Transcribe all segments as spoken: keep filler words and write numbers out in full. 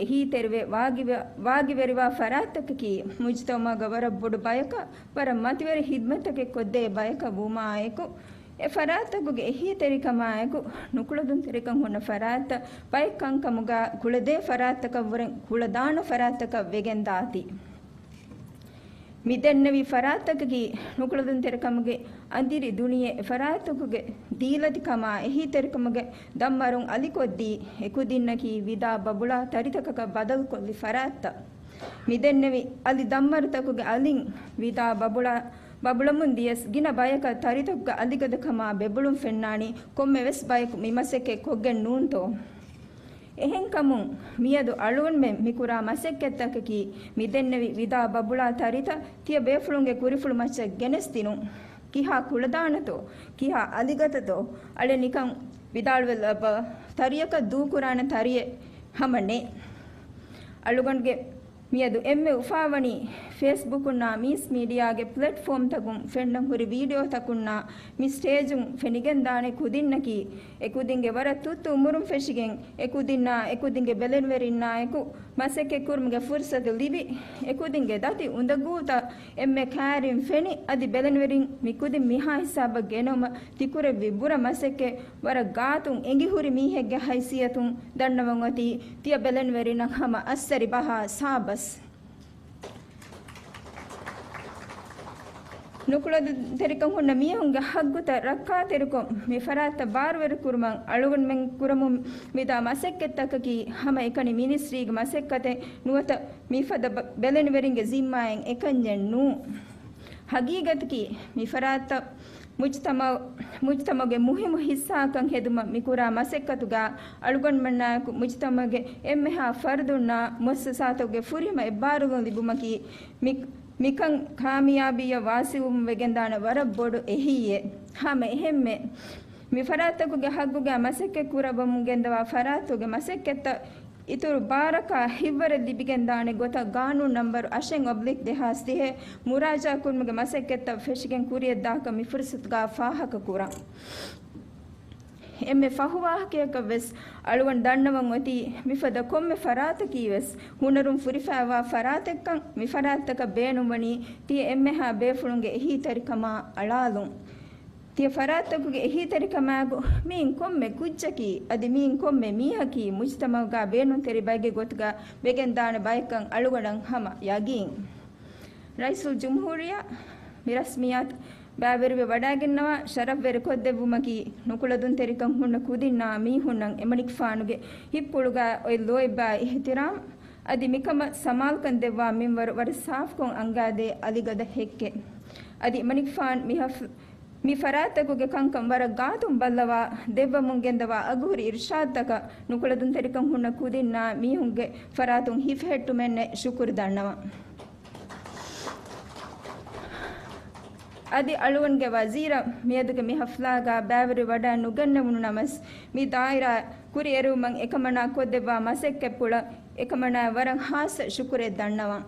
އެހީތެރިވެ ވާގިވެ-، ވާގިވެރިވާ ފަރާތްތަކަކީ މުޖްތަމަޢުގަ ވަރަށް ބޮޑު ބަޔަކަށް ވަރަށް މަތިވެރި ޚިދްމަތްތަކެއް ކޮށްދޭ ބަޔަކަށް ވުމާއެކު، އެ ފަރާތްތަކުގެ އެހީތެރިކަމާއެކު ނުކުޅަދުންތެރިކަން ހުންނަ ފަރާތްތައް ބައެއް ކަންކަމުގަ ކުޅަދޭ ފަރާތްތަކަށްވުރެން ކުޅަދާނަ ފަރާތްތަކަށް ވެގެންދާތީ. މިދެންނެވި ފަރާތްތަކަކީ ނުކުޅަދުންތެރިކަމުގެ އަނދިރި ދުނިޔެ އެ ފަރާތްތަކުގެ ދީލަތިކަމާ އެހީތެރިކަމުގެ ދަންމަރުން އަލިކޮށްދީ، އެކުދިންނަކީ ވިދާ ބަބުޅާ ތަރިތަކަކަށް ބަދަލުކޮށްލި ފަރާތްތައް. މިދެންނެވި އަލި ދަންމަރުތަކުގެ އަލިން ވިދާ ބަބުޅާ، ބަބުޅަމުން ދިޔަސް ގިނަ ބަޔަކަށް ތަރިތަކުގެ އަލިގަދަކަމާ ބެބުޅުން ފެންނާނީ ކޮންމެވެސް ބަޔަކު މި މަސައްކަތް ކޮށްގެން ނޫންތޯ؟ އެހެންކަމުން، މިއަދު އަޅުގަނޑުމެން މިކުރާ މަސައްކަތްތަކަކީ، މިދެންނެވި ވިދާ ބަބުޅާ ތަރިތައް ތިޔަ ބޭފުޅުންގެ ކުރިފުޅު މައްޗަށް ގެނެސްދިނުން. ކިހާ ކުޅަދާނަތޯ، ކިހާ އަލިގަދަތޯ، އަޅެ ނިކަން ވިދާޅުވެލަބަ، ތަރިޔަކަށް ދޫކުރާނެ ތަރިއެއް ހަމަ ނެތް. އަޅުގަނޑުގެ މިއަދު އެންމެ އުފާވަނީ ފޭސްބުކުންނާ މީސް މީޑިއާގެ ޕްލެޓްފޯމްތަކުން ފެންނަން ހުރި ވީޑިއޯތަކުންނާ މި ސްޓޭޖުން ފެނިގެންދާނެ ކުދިންނަކީ، އެކުދިންގެ ވަރަށް ތުއްތު އުމުރުން ފެށިގެން، އެކުދިންނާ އެކުދިންގެ ބެލެނިވެރިންނާއެކު މަސައްކަތްކުރުމުގެ ފުރުސަތު ލިބި، އެކުދިންގެ ދަތި އުނދަގޫތައް އެންމެ ކައިރިން ފެނި، އަދި ބެލެނިވެރިން މި ކުދިން މިހާ ހިސާބަށް ގެނައުމަށް ތިކުރެއްވި ބުރަ މަސައްކަތް ވަރަށް ގާތުން އެނގިހުރި މީހެއްގެ ހައިސިއްޔަތުން ދަންނަވަން އޮތީ، ތިޔަ ބެލެނިވެރިންނަށް ހަމަ އައްސަރި ބަހާ ސާބަސް. ނުކުޅަދުންތެރިކަން ހުންނަ މީހުންގެ ހައްގުތައް ރައްކާތެރިކޮށް، މި ފަރާތްތައް ބާރުވެރިކުރުމަށް އަޅުގަނޑުމެން ކުރަމުން ވިދާ މަސައްކަތްތަކަކީ، ހަމައެކަނި މިނިސްޓްރީގެ މަސައްކަތެއް ނުވަތަ މިފަދަ ބަ-، ބެލެނިވެރިންގެ ޒިންމާއެއް އެކަންޏެއް ނޫން. ހަގީގަތަކީ، މި ފަރާތްތައް މުޖްތަމަ-، މުޖްތަމަގެ މުހިއްމު ހިއްސާއަކަށް ހެދުމަށް މިކުރާ މަސައްކަތުގަ އަޅުގަނޑުމެންނާއެކު މުޖްތަމަގެ އެންމެހާ ފަރުދުންނާ މުއައްސަސާތަކުގެ ފުރިހަމަ އެއްބާރުލުން ލިބުމަކީ، މި-، މިކަން ކާމިޔާބީއަށް ވާސިލްވުމަށް ވެގެންދާނެ ވަރަށް ބޮޑު އެހީއެއް. ހަމަ އެހެންމެ، މި ފަރާތްތަކުގެ ހައްގުގަ މަސައްކަތް ކުރައްވަމުން ގެންދަވާ ފަރާތްތަކުގެ މަސައްކަތްތައް އިތުރު ބާރަކާ ހިތްވަރެއް ލިބިގެންދާނެ ގޮތަށް ގާނޫނު ނަންބަރު އަށެއް އޮބްލިކް ދެހާސް ދިހަ މުރާޖާ ކުރުމުގެ މަސައްކަތްތައް ފެށިގެން ކުރިއަށްދާކަށް މި ފުރުސަތުގަ ފާހަގަ ކުރަން. އެންމެ ފަހު ވާހަކަޔަކަށް ވެސް އަޅުގަނޑު ދަންނަވަން އޮތީ، މިފަދަ ކޮންމެ ފަރާތަކީ ވެސް ހުނަރުން ފުރިފައިވާ ފަރާތެއްކަން. މި ފަރާތްތަކަށް ބޭނުންވަނީ ތިޔަ އެންމެހާ ބޭފުޅުންގެ އެހީތެރިކަމާ އަޅާލުން. ތިޔަ ފަރާތްތަކުގެ އެހީތެރިކަމާއެކު މިއިން ކޮންމެ ކުއްޖަކީ، އަދި މިއިން ކޮންމެ މީހަކީ މުޖްތަމަޢުގަ ބޭނުންތެރި ބައެއްގެ ގޮތުގަ ވެގެންދާނެ ބައެއްކަން އަޅުގަނޑަށް ހަމަ ޔަގީން. ރައީސުލްޖުމްހޫރިއްޔާ މި ރަސްމިއްޔާތު ބައިވެރިވެ ވަޑައިގެންނަވާ ޝަރަފްވެރިކޮށްދެއްވުމަކީ، ނުކުޅަދުންތެރިކަން ހުންނަ ކުދިންނާ މީހުންނަށް އެމަނިކުފާނުގެ ހިތްޕުޅުގަ އޮތް ލޯތްބާ އިޙްތިރާމް، އަދި މިކަމަށް ސަމާލުކަން ދެއްވާ މިންވަރު ވަރަށް ސާފުކޮށް އަންގާދޭ އަލިގަދަ ހެއްކެއް. އަދި އެމަނިކުފާނު މި ހަފް-، މި ފަރާތްތަކުގެ ކަންކަން ވަރަށް ގާތުން ބައްލަވާ ދެއްވަމުން ގެންދަވާ އަގުހުރި އިރުޝާދުތަކަށް ނުކުޅަދުންތެރިކަން ހުންނަ ކުދިންނާ މީހުންގެ ފަރާތުން ހިފެހެއްޓުމެއްނެއް ޝުކުރު ދަންނަވަން. އަދި އަޅުގަނޑުގެ ވަޒީރަށް މިއަދުގެ މި ހަފްލާގަ ބައިވެރި ވަޑައި ނުގެންނެވުނު ނަމަސް، މި ދާއިރާ ކުރިއެރުވުމަށް އެކަމަނާ ކޮށްދެއްވާ މަސައްކަތްޕުޅަށް އެކަމަނާ ވަރަށް ހާއްސަ ޝުކުރެއް ދަންނަވަން.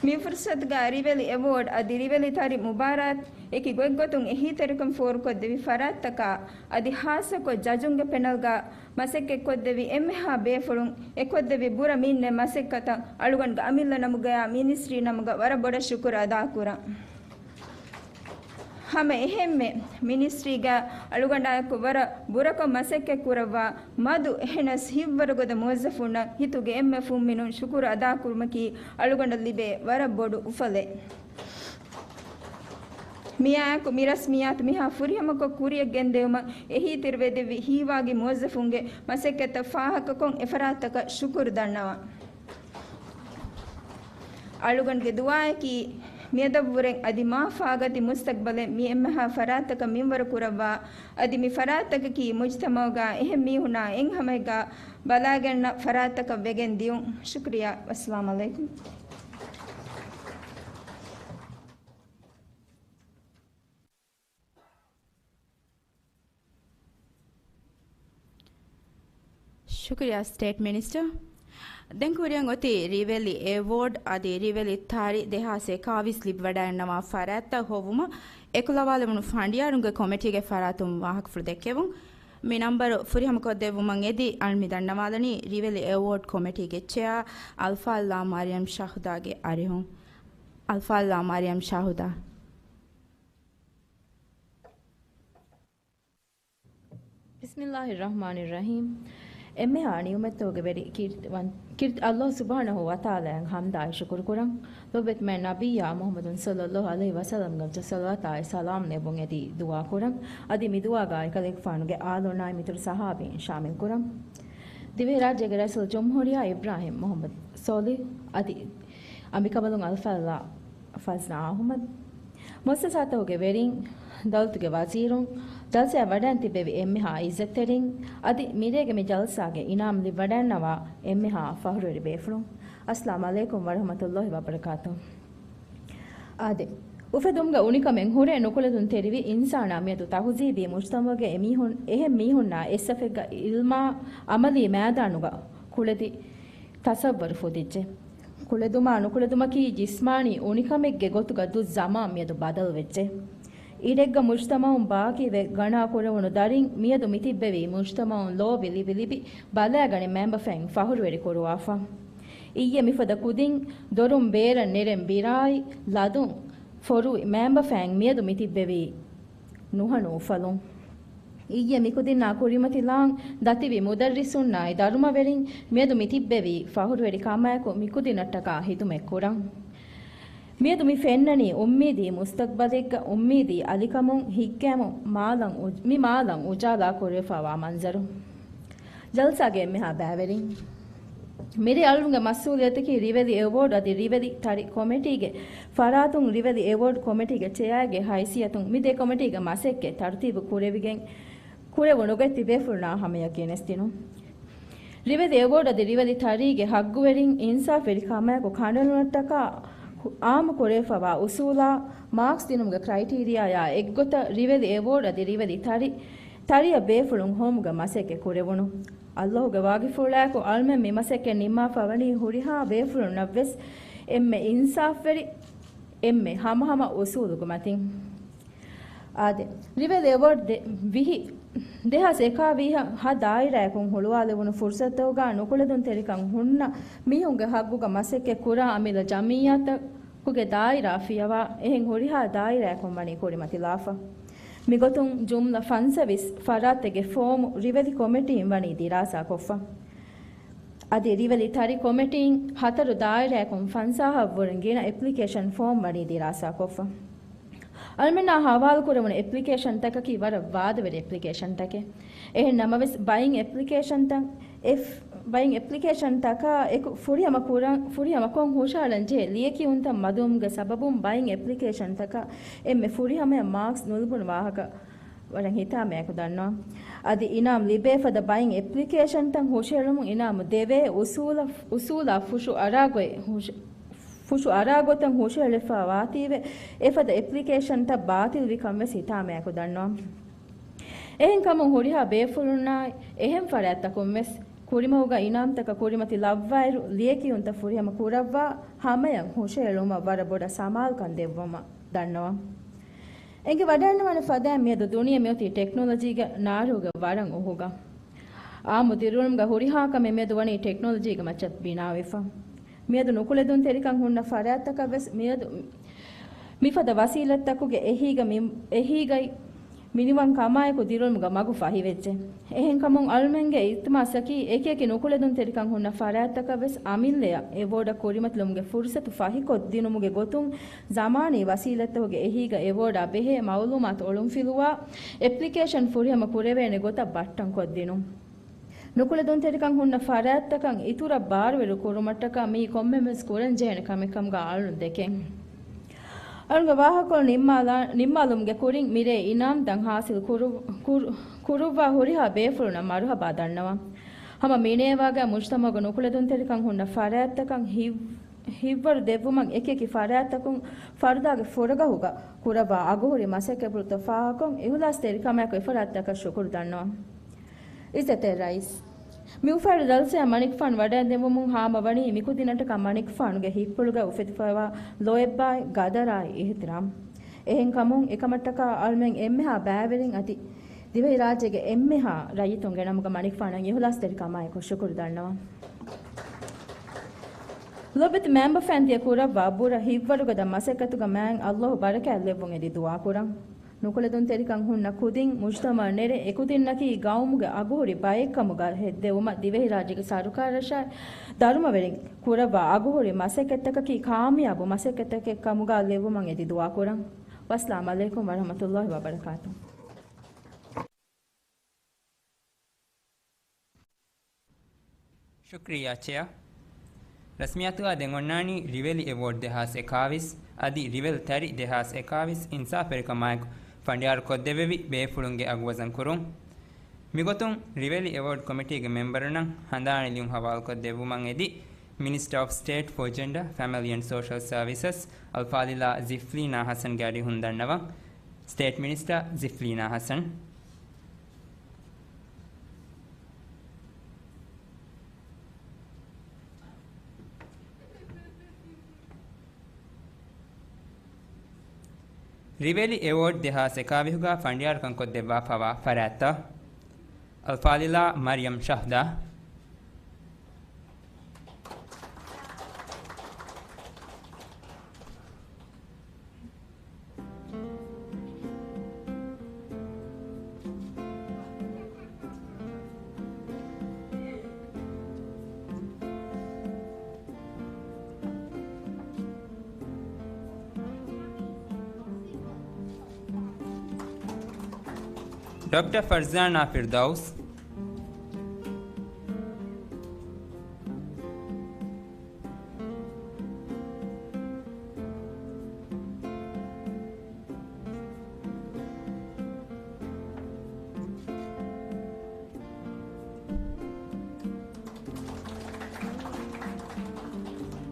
މި ފުރުސަތުގަ ރިވެލި އެވޯޑް އަދި ރިވެލި ތަރި މުބާރާތް އެކި ގޮތްގޮތުން އެހީތެރިކަން ފޯރުކޮށްދެވި ފަރާތްތަކާ އަދި ހާއްސަކޮށް ޖަޖުންގެ ޕެނަލްގަ މަސައްކަތްކޮށްދެވި އެންމެހާ ބޭފުޅުން އެކޮށްދެވި ބުރަ މިންނެ މަސައްކަތަށް އަޅުގަނޑުގެ އަމިއްލަ ނަމުގަޔާ މިނިސްޓްރީ ނަމުގަ ވަރަށް ބޮޑަށް ޝުކުރު އަދާކުރަން. ހަމަ އެހެންމެ މިނިސްޓްރީގަ އަޅުގަނޑާއެކު ވަރަށް ބުރަކޮށް މަސައްކަތް ކުރައްވާ މަދު އެހެނަސް ހިތްވަރުގަދަ މުވައްޒަފުންނަށް ހިތުގެ އެންމެ ފުންމިނުން ޝުކުރު އަދާކުރުމަކީ އަޅުގަނޑަށް ލިބޭ ވަރަށް ބޮޑު އުފަލެއް. މިއާއެކު މި ރަސްމިއްޔާތު މިހާ ފުރިހަމަކޮށް ކުރިއަށް ގެންދެވުމަށް އެހީތެރިވެދެއްވި ހީވާގި މުވައްޒަފުންގެ މަސައްކަތްތައް ފާހަގަކޮށް އެފަރާތްތަކަށް ޝުކުރު ދަންނަވަން. އަޅުގަނޑުގެ ދުޢާއަކީ މިއަދަށްވުރެން އަދި މާ ފާގަތި މުސްތަޤްބަލެއް މި އެންމެހާ ފަރާތްތަކަށް މިންވަރު ކުރައްވާ، އަދި މި ފަރާތްތަކަކީ މުޖްތަމަޢުގަ އެހެން މީހުންނާ އެއްހަމައެއްގަ ބަލައިގަންނަ ފަރާތްތަކަށް ވެގެން ދިޔުން. ޝުކުރިއްޔާ. ވައްސަލާމް ޢަލައިކުމް. ޝުކުރިއްޔާ ސްޓޭޓް މިނިސްޓަރ. ދެން ކުރިއަށް އޮތީ ރިވެލި އެވޯޑް އަދި ރިވެލި ތާރި ދެހާސް އެކާވީސް ލިބިވަޑައިގަންނަވާ ފަރާތްތައް ހޮވުމަށް އެކުލަވާލެވުނު ފަނޑިޔާރުންގެ ކޮމިޓީގެ ފަރާތުން ވާހަކަފުޅު ދެއްކެވުން. މި ނަންބަރު ފުރިހަމަކޮށްދެއްވުމަށް އެދި އަޅު މި ދަންނަވާލަނީ ރިވެލި އެވޯޑް ކޮމިޓީގެ ޗެއާ އަލްފާޟިލާ މަރިޔަމް ޝަހުދާގެ އަރިހުން. އަލްފާޟިލާ މަރިޔަމް ޝަހުދާ. ބިސްމިއްލާހި ރަޙްމާނި ރަޙީމް. އެންމެހާ ނިޢުމަތްތަކުގެ ވެރި ކީރިތި ވަން-، ކީރިތި އައްލާހު ސުބްޙާނަހޫ ވަތަޢާލާއަށް ޙަމްދާއި ޝުކުރު ކުރަން. ލޮބުވެތި މާތް ނަބިއްޔާ މުޙައްމަދު ޞައްލައްލާހު ޢަލައިހި ވަސައްލަމްގެ ޞަލަވާތާއި ސަލާމް ލެއްވުން އެދި ދުޢާ ކުރަން. އަދި މި ދުޢާގައި ކަލޭގެފާނުގެ އާލުންނާއި މިތުރު ޞަޙާބީން ޝާމިލް ކުރަން. ދިވެހިރާއްޖޭގެ ރައީސުލްޖުމްހޫރިއްޔާ އިބްރާހިމް މުޙައްމަދު ޞޯލިޙު އަދި އަނބިކަނބަލުން އަލްފާޟިލާ ފަޒްނާ އަޙުމަދު. މުއައްސަސާތަކުގެ ވެރިން، ދައުލަތުގެ ވަޒީރުން، ޖަލްސާއަށް ވަޑައިން ތިއްބެވި އެންމެހާ އިއްޒަތްތެރިން، އަދި މިރޭގެ މި ޖަލްސާގެ އިނާމް ލިބިވަޑައިންނަވާ އެންމެހާ ފަޚުރުވެރި ބޭފުޅުން، އައްސަލާމު ޢަލައިކުމް ވަރަޙްމަތުﷲި ވަބަރަކާތުހު. އާދެ، އުފެދުމުގަ އުނިކަމެއް ހުރެ ނުކުޅެދުންތެރިވި އިންސާނާ މިއަދު ތަހުޒީބީ މުޖްތަމަޢުގެ އެމީހުން، އެހެން މީހުންނާ އެއްސަފެއްގަ ޢިލްމާ ޢަމަލީ މައިދާނުގަ ކުޅެދި ތަޞައްވަރު ފުދިއްޖެ. ކުޅެދުމާ ނުކުޅެދުމަކީ ޖިސްމާނީ އުނިކަމެއްގެ ގޮތުގަ ދުށް ޒަމާން މިއަދު ބަދަލުވެއްޖެ. އިރެއްގަ މުޖްތަމަޢުން ބާކީވެ ގަނާ ކުރެވުނު ދަރިން މިއަދު މިތިއްބެވީ މުޖްތަމަޢުން ލޯބި ލިބި ލިބި ބަލައިގަނެ މައިންބަފައިން ފަޚުރުވެރި ކުރުވާފަ. އިއްޔެ މިފަދަ ކުދިން ދޮރުން ބޭރަށް ނެރެން ބިރާއި ލަދުން ފޮރުވި މައިންބަފައިން މިއަދު މިތިއްބެވީ ނުހަނު އުފަލުން. އިއްޔެ މިކުދިންނާ ކުރިމަތިލާން ދަތިވި މުދައްރިސުންނާއި ދަރުމަވެރިން މިއަދު މިތިއްބެވީ ފަޚުރުވެރި ކަމާއެކު މިކުދިންނަށްޓަކާ ޚިދުމަތް ކުރަން. މިއަދު މި ފެންނަނީ އުއްމީދީ މުސްތަޤްބަލެއްގަ އުއްމީދީ އަލިކަމުން ހިތްގައިމު މާލަށް އު-، މި މާލަށް އުޖާލާ ކުރެވިފައިވާ މަންޒަރު. ޖަލްސާގެ އެންމެހާ ބައިވެރިން. މިރޭ އަޅުގަނޑުގެ މަސްއޫލިއްޔަތަކީ ރިވެލި އެވޯޑް އަދި ރިވެލި ތަރި ކޮމިޓީގެ ފަރާތުން ރިވެލި އެވޯޑް ކޮމިޓީގެ ޗެއާގެ ހައިސިއްޔަތުން މި ދެ ކޮމިޓީގެ މަސައްކަތް ތަރުތީބު ކުރެވިގެން ކުރެވުނުގޮތް ތިބޭފުޅުންނާ ހަމަޔަށް ގެނެސްދިނުން. ރިވެލި އެވޯޑް އަދި ރިވެލި ތަރީގެ ހައްގުވެރިން އިންސާފުވެރި ކަމާއެކު ކަނޑައެޅުމަށްޓަކާ އާއްމު ކުރެވިފައިވާ އުސޫލާ މާކްސް ދިނުމުގެ ކްރައިޓީރިއާއާ އެއްގޮތަށް ރިވެލި އެވޯޑް އަދި ރިވެލި ތަރި، ތަރިއަށް ބޭފުޅުން ހޮވުމުގެ މަސައްކަތް ކުރެވުނު. އައްލާހުގެ ވާގިފުޅާއެކު އަޅުމެން މި މަސައްކަތް ނިންމާފަވަނީ ހުރިހާ ބޭފުޅުންނަށްވެސް އެންމެ އިންސާފުވެރި، އެންމެ ހަމަހަމަ އުސޫލުގެ މަތިން. އާދެ، ރިވެލި އެވޯޑް ދެ-، ވިހި، ދެހާސް އެކާވީހަށް ހަ ދާއިރާއަކުން ހުޅުވާލެވުނު ފުރުސަތުގަ ނުކުޅެދުންތެރިކަން ހުންނަ މީހުންގެ ހައްގުގަ މަސައްކަތް ކުރާ އަމިއްލަ ޖަމިއްޔާތަކުގެ ދާއިރާ ފިޔަވާ، އެހެން ހުރިހާ ދާއިރާއަކުން ވަނީ ކުރިމަތިލާފަ. މިގޮތުން ޖުމްލަ ފަންސަވީސް ފަރާތެއްގެ ފޯމު ރިވެލި ކޮމިޓީން ވަނީ ދިރާސާކޮށްފަ. އަދި ރިވެލި ތަރި ކޮމިޓީން ހަތަރު ދާއިރާއަކުން ފަންސާހަށްވުރެ ގިނަ އެޕްލިކޭޝަން ފޯމް ވަނީ ދިރާސާކޮށްފަ. އަޅުމެންނާ ހަވާލުކުރެވުނު އެޕްލިކޭޝަންތަކަކީ ވަރަށް ވާދަވެރި އެޕްލިކޭޝަންތަކެއް. އެހެން ނަމަވެސް ބައިން އެޕްލިކޭޝަންތައް އެފް، ބައިން އެޕްލިކޭޝަންތަކާ އެކު ފުރިހަމަ ކުރަން، ފުރިހަމަކޮށް ހުށަހަޅަން ޖެހޭ ލިޔެކިޔުންތައް މަދުވުމުގެ ސަބަބުން ބައިން އެޕްލިކޭޝަންތަކަށް އެންމެ ފުރިހަމަޔަށް މާކްސް ނުލިބުނު ވާހަކަ ވަރަށް ހިތާމައާއެކު ދަންނަވަން. އަދި އިނާމް ލިބޭ ފަދަ ބައިން އެޕްލިކޭޝަންތައް ހުށަހެޅުމުން އިނާމު ދެވޭ އުސޫލަށް، އުސޫލާ ފުށު އަރާގޮތް ހުށަ-، ފުށު އަރާގޮތަށް ހުށަހެޅިފަ ވާތީވެ، އެފަދަ އެޕްލިކޭޝަންތައް ބާތިލްވިކަން ވެސް ހިތާމައާއެކު ދަންނަވަން. އެހެންކަމުން ހުރިހާ ބޭފުޅުންނާއި އެހެން ފަރާތްތަކުން ވެސް ކުރިމަގުގަ އިނާމްތަކަށް ކުރިމަތި ލައްވާއިރު، ލިޔެކިޔުންތައް ފުރިހަމަ ކުރައްވާ ހަމަޔަށް ހުށަހެޅުމަށް ވަރަށް ބޮޑަށް ސަމާލުކަން ދެއްވުމަށް ދަންނަވަން. އެނގިވަޑައިގަންނަވާނެ ފަދައިން މިއަދު ދުނިޔެ މިއޮތީ ޓެކްނޮލޮޖީގެ ނާރުގެ ވަރަށް އުހުގަ. އާއްމު ދިރިއުޅުމުގަ ހުރިހާ ކަމެއް މިއަދު ވަނީ ޓެކްނޮލޮޖީގެ މައްޗަށް ބިނާވެފަ. މިއަދު ނުކުޅެދުންތެރިކަން ހުންނަ ފަރާތްތަކަށް ވެސް މިއަދު މިފަދަ ވަސީލަތްތަކުގެ އެހީގަ މި-، އެހީގައި މިނިވަން ކަމާއެކު ދިރިއުޅުމުގެ މަގު ފަހިވެއްޖެ. އެހެންކަމުން އަޅުމެންގެ އިލްތިމާސަކީ އެކިއެކި ނުކުޅެދުންތެރިކަން ހުންނަ ފަރާތްތަކަށް ވެސް އަމިއްލަޔަށް އެވޯޑަށް ކުރިމަތިލުމުގެ ފުރުސަތު ފަހިކޮށްދިނުމުގެ ގޮތުން ޒަމާނީ ވަސީލަތްތަކުގެ އެހީގަ އެވޯޑާ ބެހޭ މައުލޫމާތު އޮޅުންފިލުވާ އެޕްލިކޭޝަން ފުރިހަމަ ކުރެވޭނެ ގޮތަށް ބައްޓަން ކޮށްދިނުން. ނުކުޅެދުންތެރިކަން ހުންނަ ފަރާތްތަކަށް އިތުރަށް ބާރުވެރި ކުރުމަށްޓަކާ މީ ކޮންމެވެސް ކުރަންޖެހޭނެ ކަމެއް ކަމުގަ އަޅުން ދެކެން. އަޅުގެ ވާހަކަކޮޅު ނިންމާލާ-، ނިންމާލުމުގެ ކުރިން މިރޭ އިނާމް ދަށް ހާސިލް ކުރު-، ކުރު-، ކުރުއްވާ ހުރިހާ ބޭފުޅުންނަށް މަރުހަބާ ދަންނަވަން. ހަމަ މިނޭވާގައި މުޖްތަމަޢުގަ ނުކުޅެދުންތެރިކަން ހުންނަ ފަރާތްތަކަށް ހިއް-، ހިތްވަރު ދެއްވުމަށް އެކިއެކި ފަރާތްތަކުން ފަރުދާގެ ފުރަގަހުގަ ކުރައްވާ އަގުހުރި މަސައްކަތްޕުޅުތައް ފާހަގަކޮށް، އިހުލާސްތެރިކަމާއެކު އެފަރާތްތަކަށް ޝުކުރު ދަންނަވަން. އިއްޒަތްތެރި ރައީސް، މި އުފާވެރި ޖަލްސާއަށް މަނިކުފާނު ވަޑައިންދެއްވުމުން ހާމަވަނީ މިކުދިންނަށްޓަކާ މަނިކުފާނުގެ ހިތްޕުޅުގައި އުފެދިފައިވާ ލޯތްބާއި ގަދަރާއި އިޙްތިރާމް. އެހެންކަމުން އެކަމަށްޓަކާ އަޅުމެން އެންމެހާ ބައިވެރިން އަދި ދިވެހިރާއްޖޭގެ އެންމެހާ ރައްޔިތުންގެ ނަމުގަ މަނިކުފާނަށް އިހުލާސްތެރިކަމާއެކު ޝުކުރު ދަންނަވަން. ލޯބިވެތި މެމްބަރ ފަންތިއަށް ކުރައްވާ ބުރަ ހިތްވަރުގަދަ މަސައްކަތުގަ މާތް އައްލާހު ބަރަކާތް ލެއްވުން އެދި ދުޢާ ކުރަން. ނުކުޅެދުންތެރިކަން ހުންނަ ކުދިން މުޖްތަމަޢަށް ނެރެ އެކުދިންނަކީ ގައުމުގެ އަގުހުރި ބައެއްކަމުގަ ހެއްދެވުމަށް ދިވެހިރާއްޖޭގެ ސަރުކާރަށާއި ދަރުމަވެރިން ކުރައްވާ އަގުހުރި މަސައްކަތްތަކަކީ ކާމިޔާބު މަސައްކަތްތަކެއް ކަމުގަ ލެއްވުމަށް އެދި ދުޢާ ކުރަން. ވައްސަލާމް ޢަލައިކުމް ވަރަޙްމަތުﷲ ވަބަރަކާތުހު. ޝުކްރިއްޔާ ޗެއާ. ރަސްމިއްޔާތުގަ ދެން އޮންނާނީ ރިވެލި އެވޯޑް ދެހާސް އެކާވީސް އަދި ރިވެލް ތަރި ދެހާސް އެކާވީސް އިންސާފުވެރިކަމާއެކު ފަނޑިޔާރު ކޮށްދެއްވެވި ބޭފުޅުންގެ އަގުވަޒަން ކުރުން. މިގޮތުން ރިވެލި އެވޯޑް ކޮމިޓީގެ މެމްބަރުންނަށް ހަނދާނީ ލިޔުން ހަވާލުކޮށްދެއްވުމަށް އެދި، މިނިސްޓަރ އޮފް ސްޓޭޓް ފޯ ޖެންޑަ، ފެމިލީ އެންޑް ސޯޝަލް ސާވިސަސް، އަލްފާޟިލާ ޒިފްލީނާ ހަސަންގެ އަރިހުން ދަންނަވަން. ސްޓޭޓް މިނިސްޓަރ ޒިފްލީނާ ހަސަން. ރިވެލި އެވޯޑް ދެހާސް އެކާވީހުގަ ފަނޑިޔާރުކަން ކޮށްދެއްވާފަވާ ފަރާތްތައް. އަލްފާޟިލާ މަރިޔަމް ޝަހްދާ. ޑޮކްޓަރ ފަރްޒާނާ ފިރްދައުސް.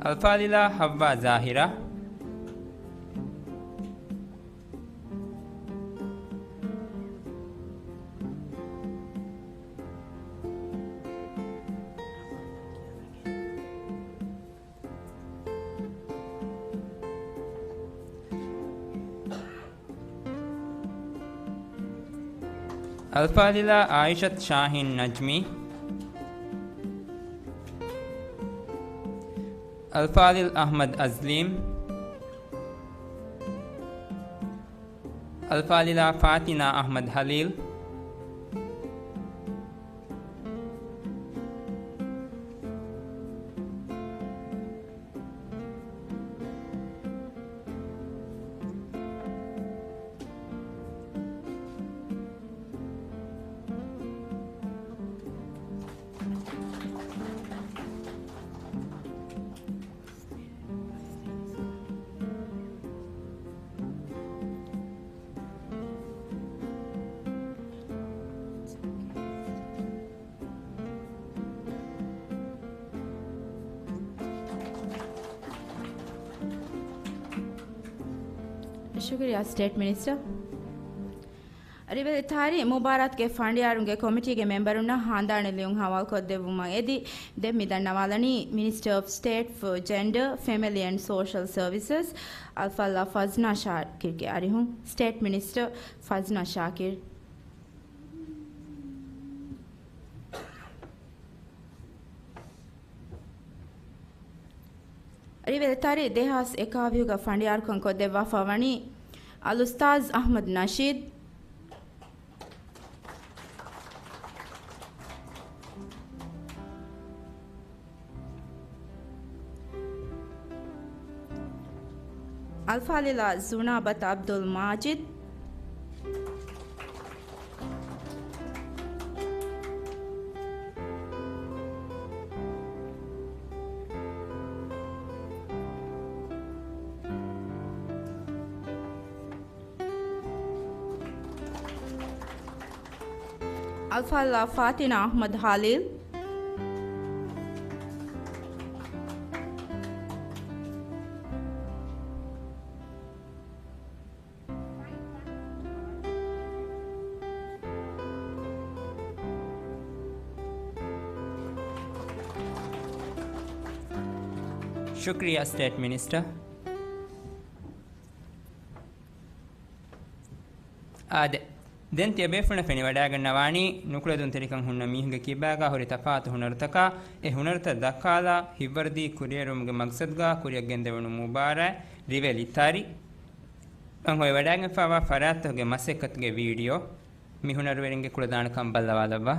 އަލްފާޟިލާ ޙައްވާ ޒާހިރާ. އަލްފާޟިލާ ޢާއިޝަތު ޝާހީން ނަޖްމީ. އަލްފާޟިލް އަޙްމަދު އަޒްލީމް. އަލްފާޟިލާ ފާތިނާ އަޙްމަދު ޚަލީލް. ޝުކުރިއްޔާ ސްޓޭޓް މިނިސްޓަރ. ރިވެލި ތާރީ މުބާރާތުގެ ފަނޑިޔާރުންގެ ކޮމިޓީގެ މެމްބަރުންނަށް ހާނދާނެއް ލިޔުން ހަވާލުކޮށްދެއްވުމަށް އެދި، ދެން މި ދަންނަވާލަނީ މިނިސްޓަރ އޮފް ސްޓޭޓް ފޯ ޖެންޑަ، ފެމިލީ އެންޑް ސޯޝަލް ސަރވިސަސް، އަލްފާޟިލާ ފަޒްނާ ޝާކިރްގެ އަރިހުން. ސްޓޭޓް މިނިސްޓަރ ފަޒްނާ ޝާކިރް. ރިވެލި ތާރީ ދެހާސް އެކާވީހުގަ ފަނޑިޔާރުކަން ކޮށްދެއްވާފަ ވަނީ އަލްއުސްތާޒް އަޙްމަދު ނަޝީދު، އަލްފާޟިލާ ޒުނާބަތު ޢަބްދުލް މާޖިދު، އަލްފާޟިލާ ފާތިނާ އަޙްމަދު ޚަލީލް. ޝުކްރިއްޔާ ސްޓޭޓް މިނިސްޓަރ. އާދެ، ދެން ތިޔަބޭފުޅުންނަށް ފެނިވަޑައިގަންނަވާނީ، ނުކުޅެދުންތެރިކަން ހުންނަ މީހުންގެ ކިބާގާ ހުރި ތަފާތު ހުނަރުތަކާ، އެ ހުނަރުތައް ދައްކާލާ، ހިތްވަރުދީ ކުރިއެރުވުމުގެ މަގްސަދުގާ ކުރިއަށް ގެންދެވުނު މުބާރާތް ރިވެލި ތަރި އަން ހޮވިވަޑައިގެންފާވާ ފަރާތްތަކުގެ މަސައްކަތުގެ ވީޑިއޯ މި ހުނަރުވެރިންގެ ކުޅަދާނަކަން ބައްލަވާލައްވާ.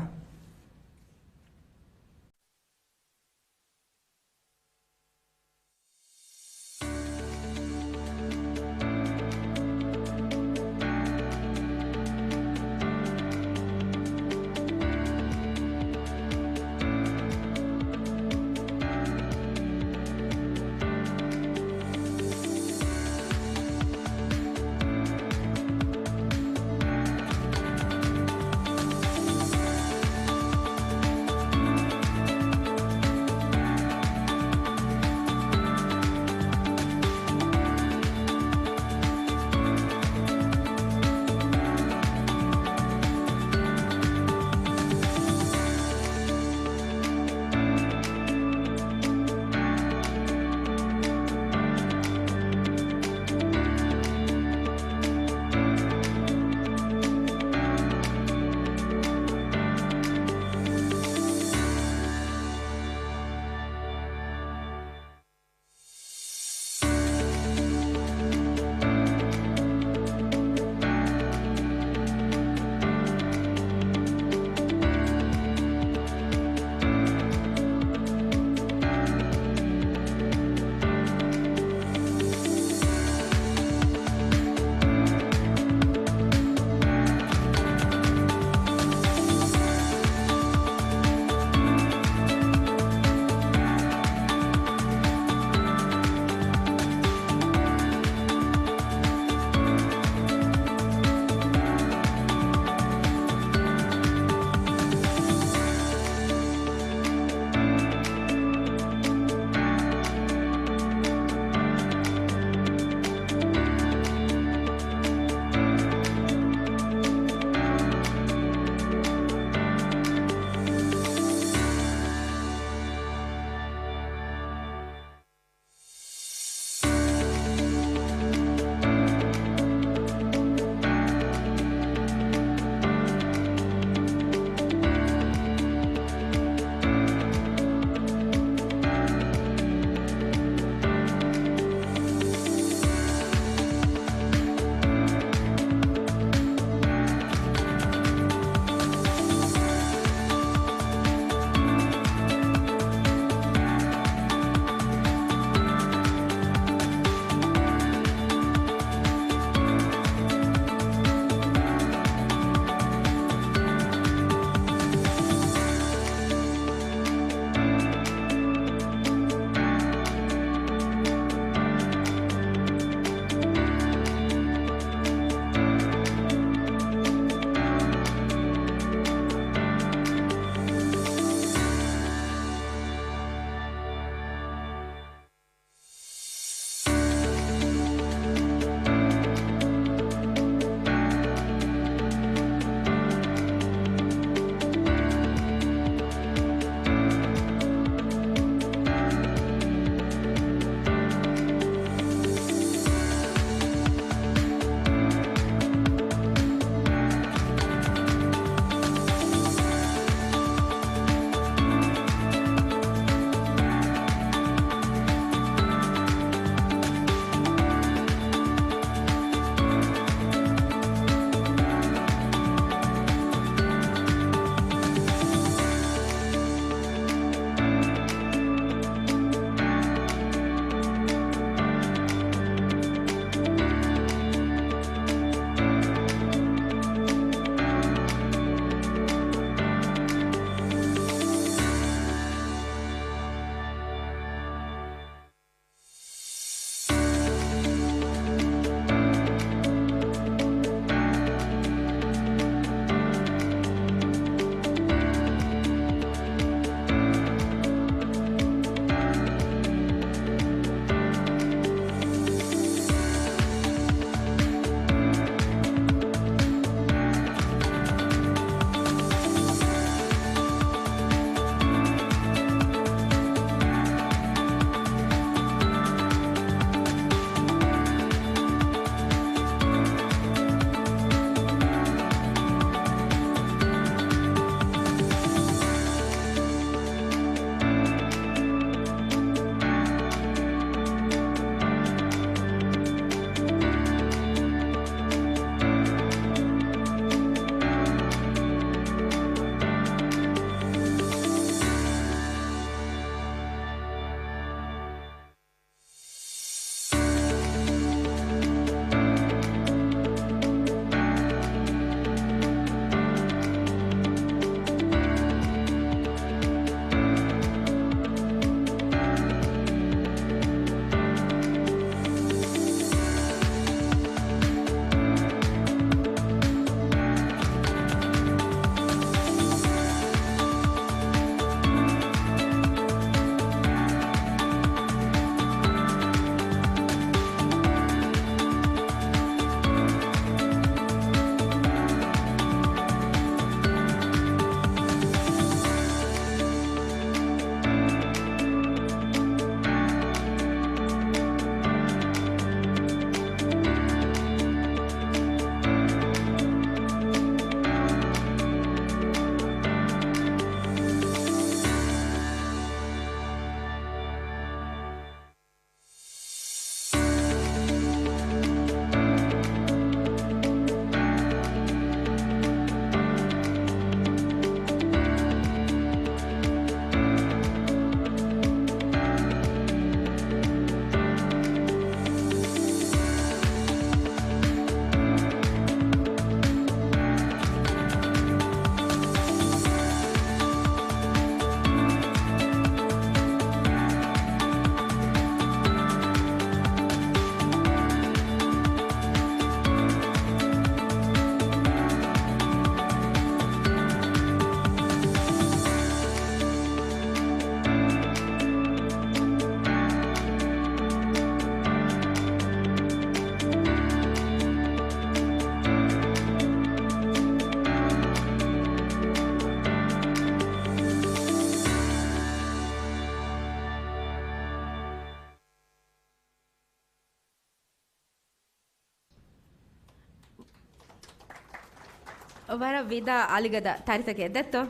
ވަރަށް ވިދާ އަލިގަދަ ތަރިތަކެއް ދެއްތޯ؟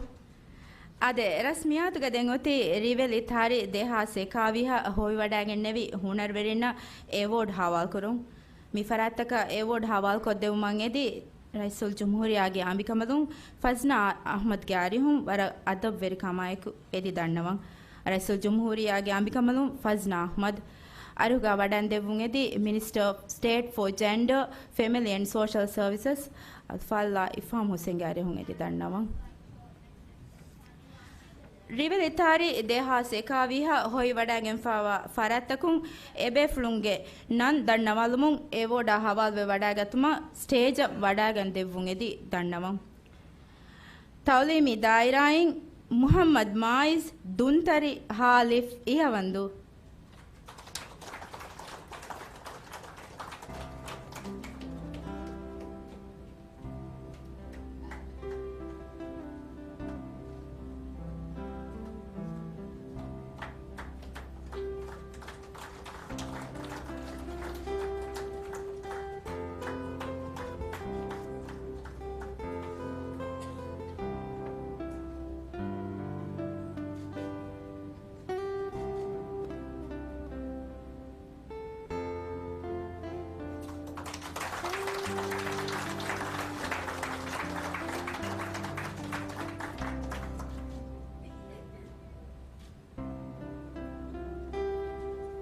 އާދެ، ރަސްމިއްޔާތުގަ ދެން އޮތީ ރިވެލި ތާރި ދެހާސް އެކާވީހަށް ހޮވިވަޑައިގެންނެވި ހުނަރުވެރިންނަށް އެވޯޑް ހަވާލުކުރުން. މި ފަރާތްތަކަށް އެވޯޑް ހަވާލުކޮށްދެވުމަށް އެދި ރައީސުލްޖުމްހޫރިއްޔާގެ އަނބިކަނބަލުން ފަޒްނާ އަޙްމަދުގެ އަރިހުން ވަރަށް އަދަބުވެރިކަމާއެކު އެދި ދަންނަވަން. ރައީސުލްޖުމްހޫރިއްޔާގެ އަނބިކަނބަލުން ފަޒްނާ އަޙްމަދު އަރިހުގަ ވަޑަންދެއްވުން އެދި މިނިސްޓަރ އޮފް ސްޓޭޓް ފޯ ޖެންޑަ، ފެމިލީ އެންޑް ސޯޝަލް ސަރވިސަސް އަލްފާޟިލާ އިފްހާމް ހުސެންގެ އަރިހުން އެދި ދަންނަވަން. ރިވެލި ތާރި ދެހާސް އެކާވީހަށް ހޮވިވަޑައިގެންފައިވާ ފަރާތްތަކުން އެބޭފުޅުންގެ ނަން ދަންނަވާލުމުން އެވޯޑާ ހަވާލުވެ ވަޑައިގަތުމަށް ސްޓޭޖަށް ވަޑައިގަން ދެއްވުން އެދި ދަންނަވަން. ތަޢުލީމީ ދާއިރާއިން މުޙައްމަދު މާއިޒް ދުންތަރި ހާލިފް އިހަވަންދޫ.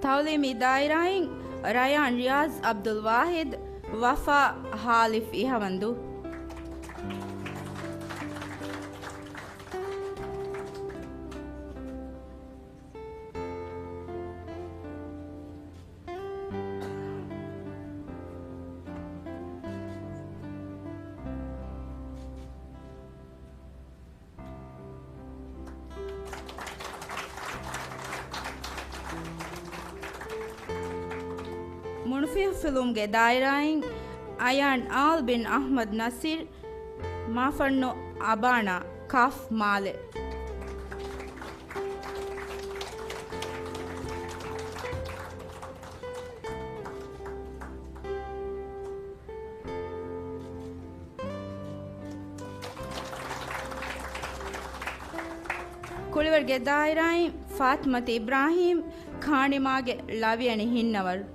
ތަޢުލީމީ ދާއިރާއިން ރަޔާން ރިޔާޒް ޢަބްދުލް ވާޙިދް، ވަފާ ހާލިފް އިހަވަންދޫ. މުނުފިހުފިލުމުގެ ދާއިރާއިން އަޔާން އާލް ބިން އަޙްމަދު ނަޞީރު، މާފަންނު އަބާނާ، ކާފް މާލެ. ކުޅިވަރުގެ ދާއިރާއިން ފާތިމަތު އިބްރާހީމް، ކާނިމާގެ ޅަވިޔަނި ހިންނަވަރު.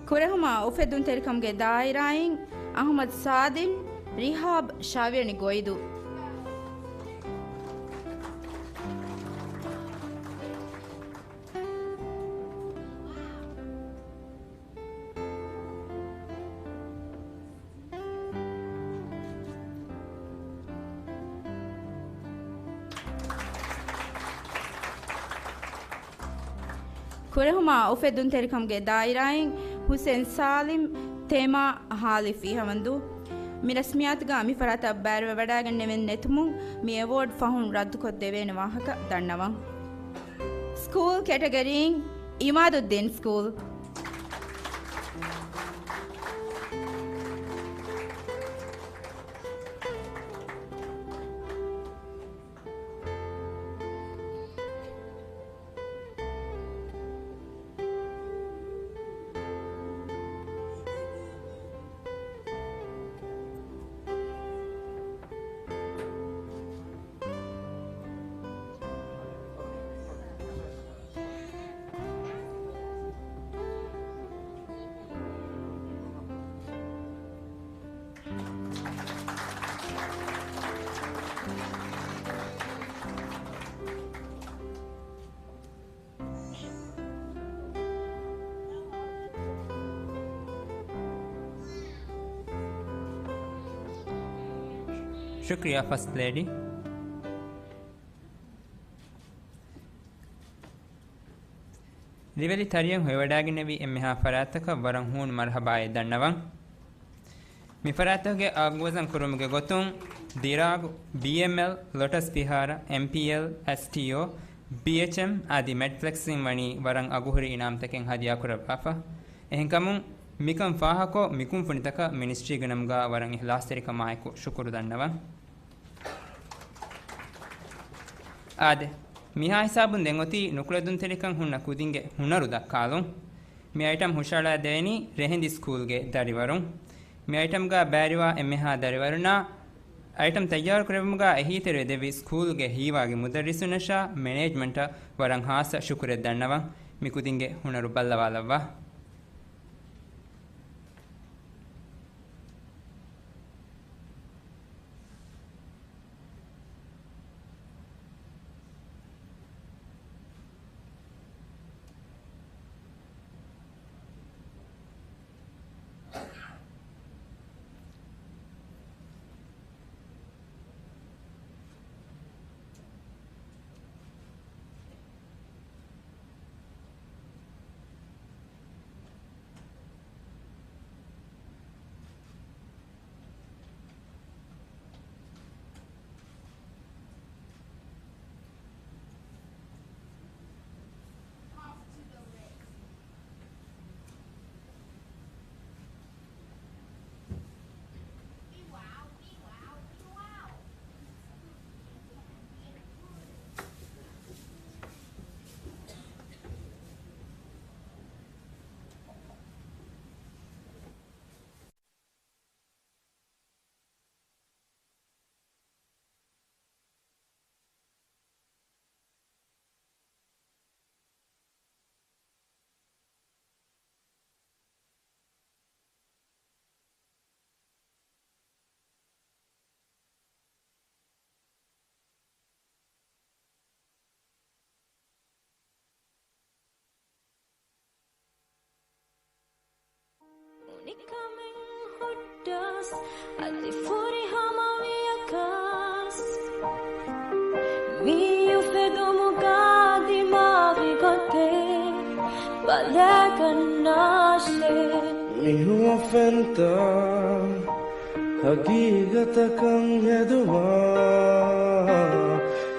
ކުރެހުމާ އުފެދުންތެރިކަމުގެ ދާއިރާއިން އަޙްމަދު ސާދިން، ރިހާބް ޝަވިޔަނި ގޮއިދޫ. ކުރެހުމާ އުފެދުންތެރިކަމުގެ ދާއިރާއިން ހުސެން ސާލިމް، ތެމާ ހާލިފް އިހަވަންދޫ. މި ރަސްމިއްޔާތުގަ މި ފަރާތަށް ބައިވެވަޑައިގެންނެވެން ނެތުމުން މި އެވޯޑް ފަހުން ރައްދުކޮށްދެވޭނެ ވާހަކަ ދަންނަވަން. ސްކޫލް ކެޓަގަރީން އިމާދުއްދީން ސްކޫލް. ޝުކްރިޔާ ފަސްޓް ލޭޑީ. ރިވެލި ތަރިޔަށް ހޮވަޑައިގެންނެވި އެންމެހާ ފަރާތްތަކަށް ވަރަށް ހޫނު މަރުހަބާއެއް ދަންނަވަން. މި ފަރާތްތަކުގެ އާއްމުވަޒަން ކުރުމުގެ ގޮތުން ދިރާގު، ބީއެމްއެލް، ލޮޓަސް ފިހާރަ، އެމްޕީއެލް، އެސްޓީއޯ، ބީއެޗްއެމް އަދި މެޓްފްލެކްސްއިން ވަނީ ވަރަށް އަގުހުރި އިނާމްތަކެއް ހަދިޔާކުރައްވާފަ. އެހެންކަމުން މިކަން ފާހަގަކޮށް މިކުންފުނިތަކަށް މިނިސްޓްރީގެ ނަމުގައި ވަރަށް އިހްލާސްތެރިކަމާއެކު ޝުކުރު ދަންނަވަން. އާދެ، މިހާ ހިސާބުން ދެން އޮތީ ނުކުޅެދުންތެރިކަން ހުންނަ ކުދިންގެ ހުނަރު ދައްކާލުން. މި އައިޓަމް ހުށައަޅާ ދޭނީ ރެހެންދި ސްކޫލްގެ ދަރިވަރުން. މި އައިޓަމްގަ ބައިވެރިވާ އެންމެހާ ދަރިވަރުންނާ އައިޓަމް ތައްޔާރު ކުރެއްވުމުގަ އެހީތެރިވެ ދެއްވި ސްކޫލްގެ ހީވާގި މުދައްރިސުންނަށާ މެނޭޖްމަންޓަށް ވަރަށް ހާއްސަ ޝުކުރެއް ދަންނަވަން. މި ކުދިންގެ ހުނަރު ބައްލަވާލައްވާ. މުނިކަމެއް ހުއްޓަސް އަދި ފުރިހަމަ ވިޔަކަސް، މި އުފެދުމުގަ ދިމާވި ގޮތެއް ބަލަގަންނާށޭ. މި ހުވަފެންތައް ހަގީގަތަކަށް ހެދުމާ،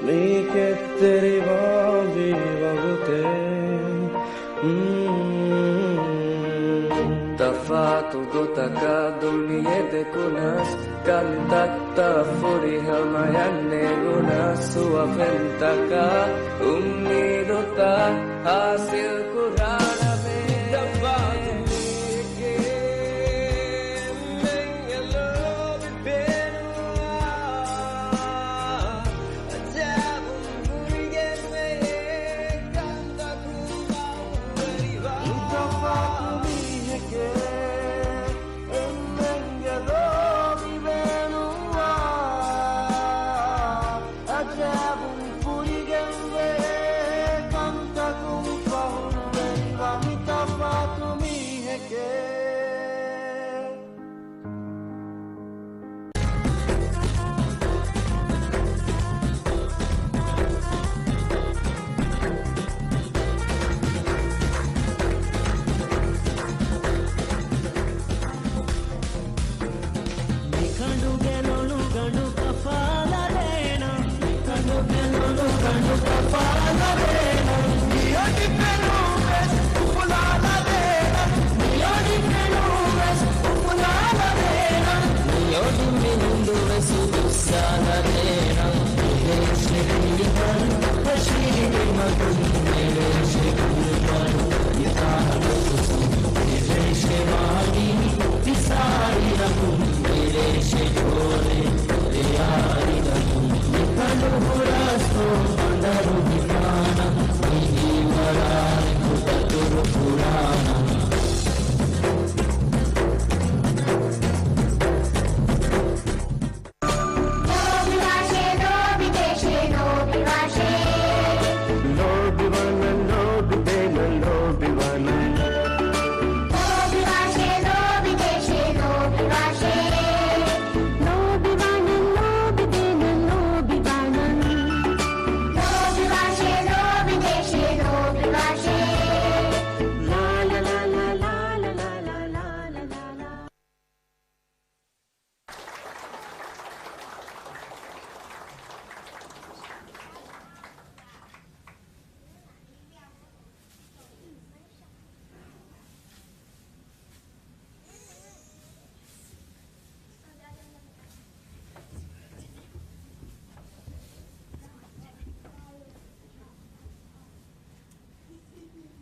މީ ކެތްތެރިވާންވީ ވަގުތެއް. ތަފާތު ގޮތަކަށް ދުނިޔެ ދެކުނަސް، ކަންތައްތައް ފުރިހަމަޔަށް ނެގުނަސް، ހުވަފެންތަކާ އުއްމީދުތައް ހާސިލް ކުރާނަމޭ. ތަފާތު މީހެކޭ މެންގެ ލޯބި ބޭނުންވާ. އަޖައިބުން ފުރިގެންވޭ ކަންތަކުން ފަހުރުވެރިވާ. ނުތަފާތު މީހެކޭ އެންމެންގެ ލޯބި ބޭނުންވާ. އަޖައިބުން ފުރިގެންވޭ ކަންތަކުން ފަހުރުވެރި.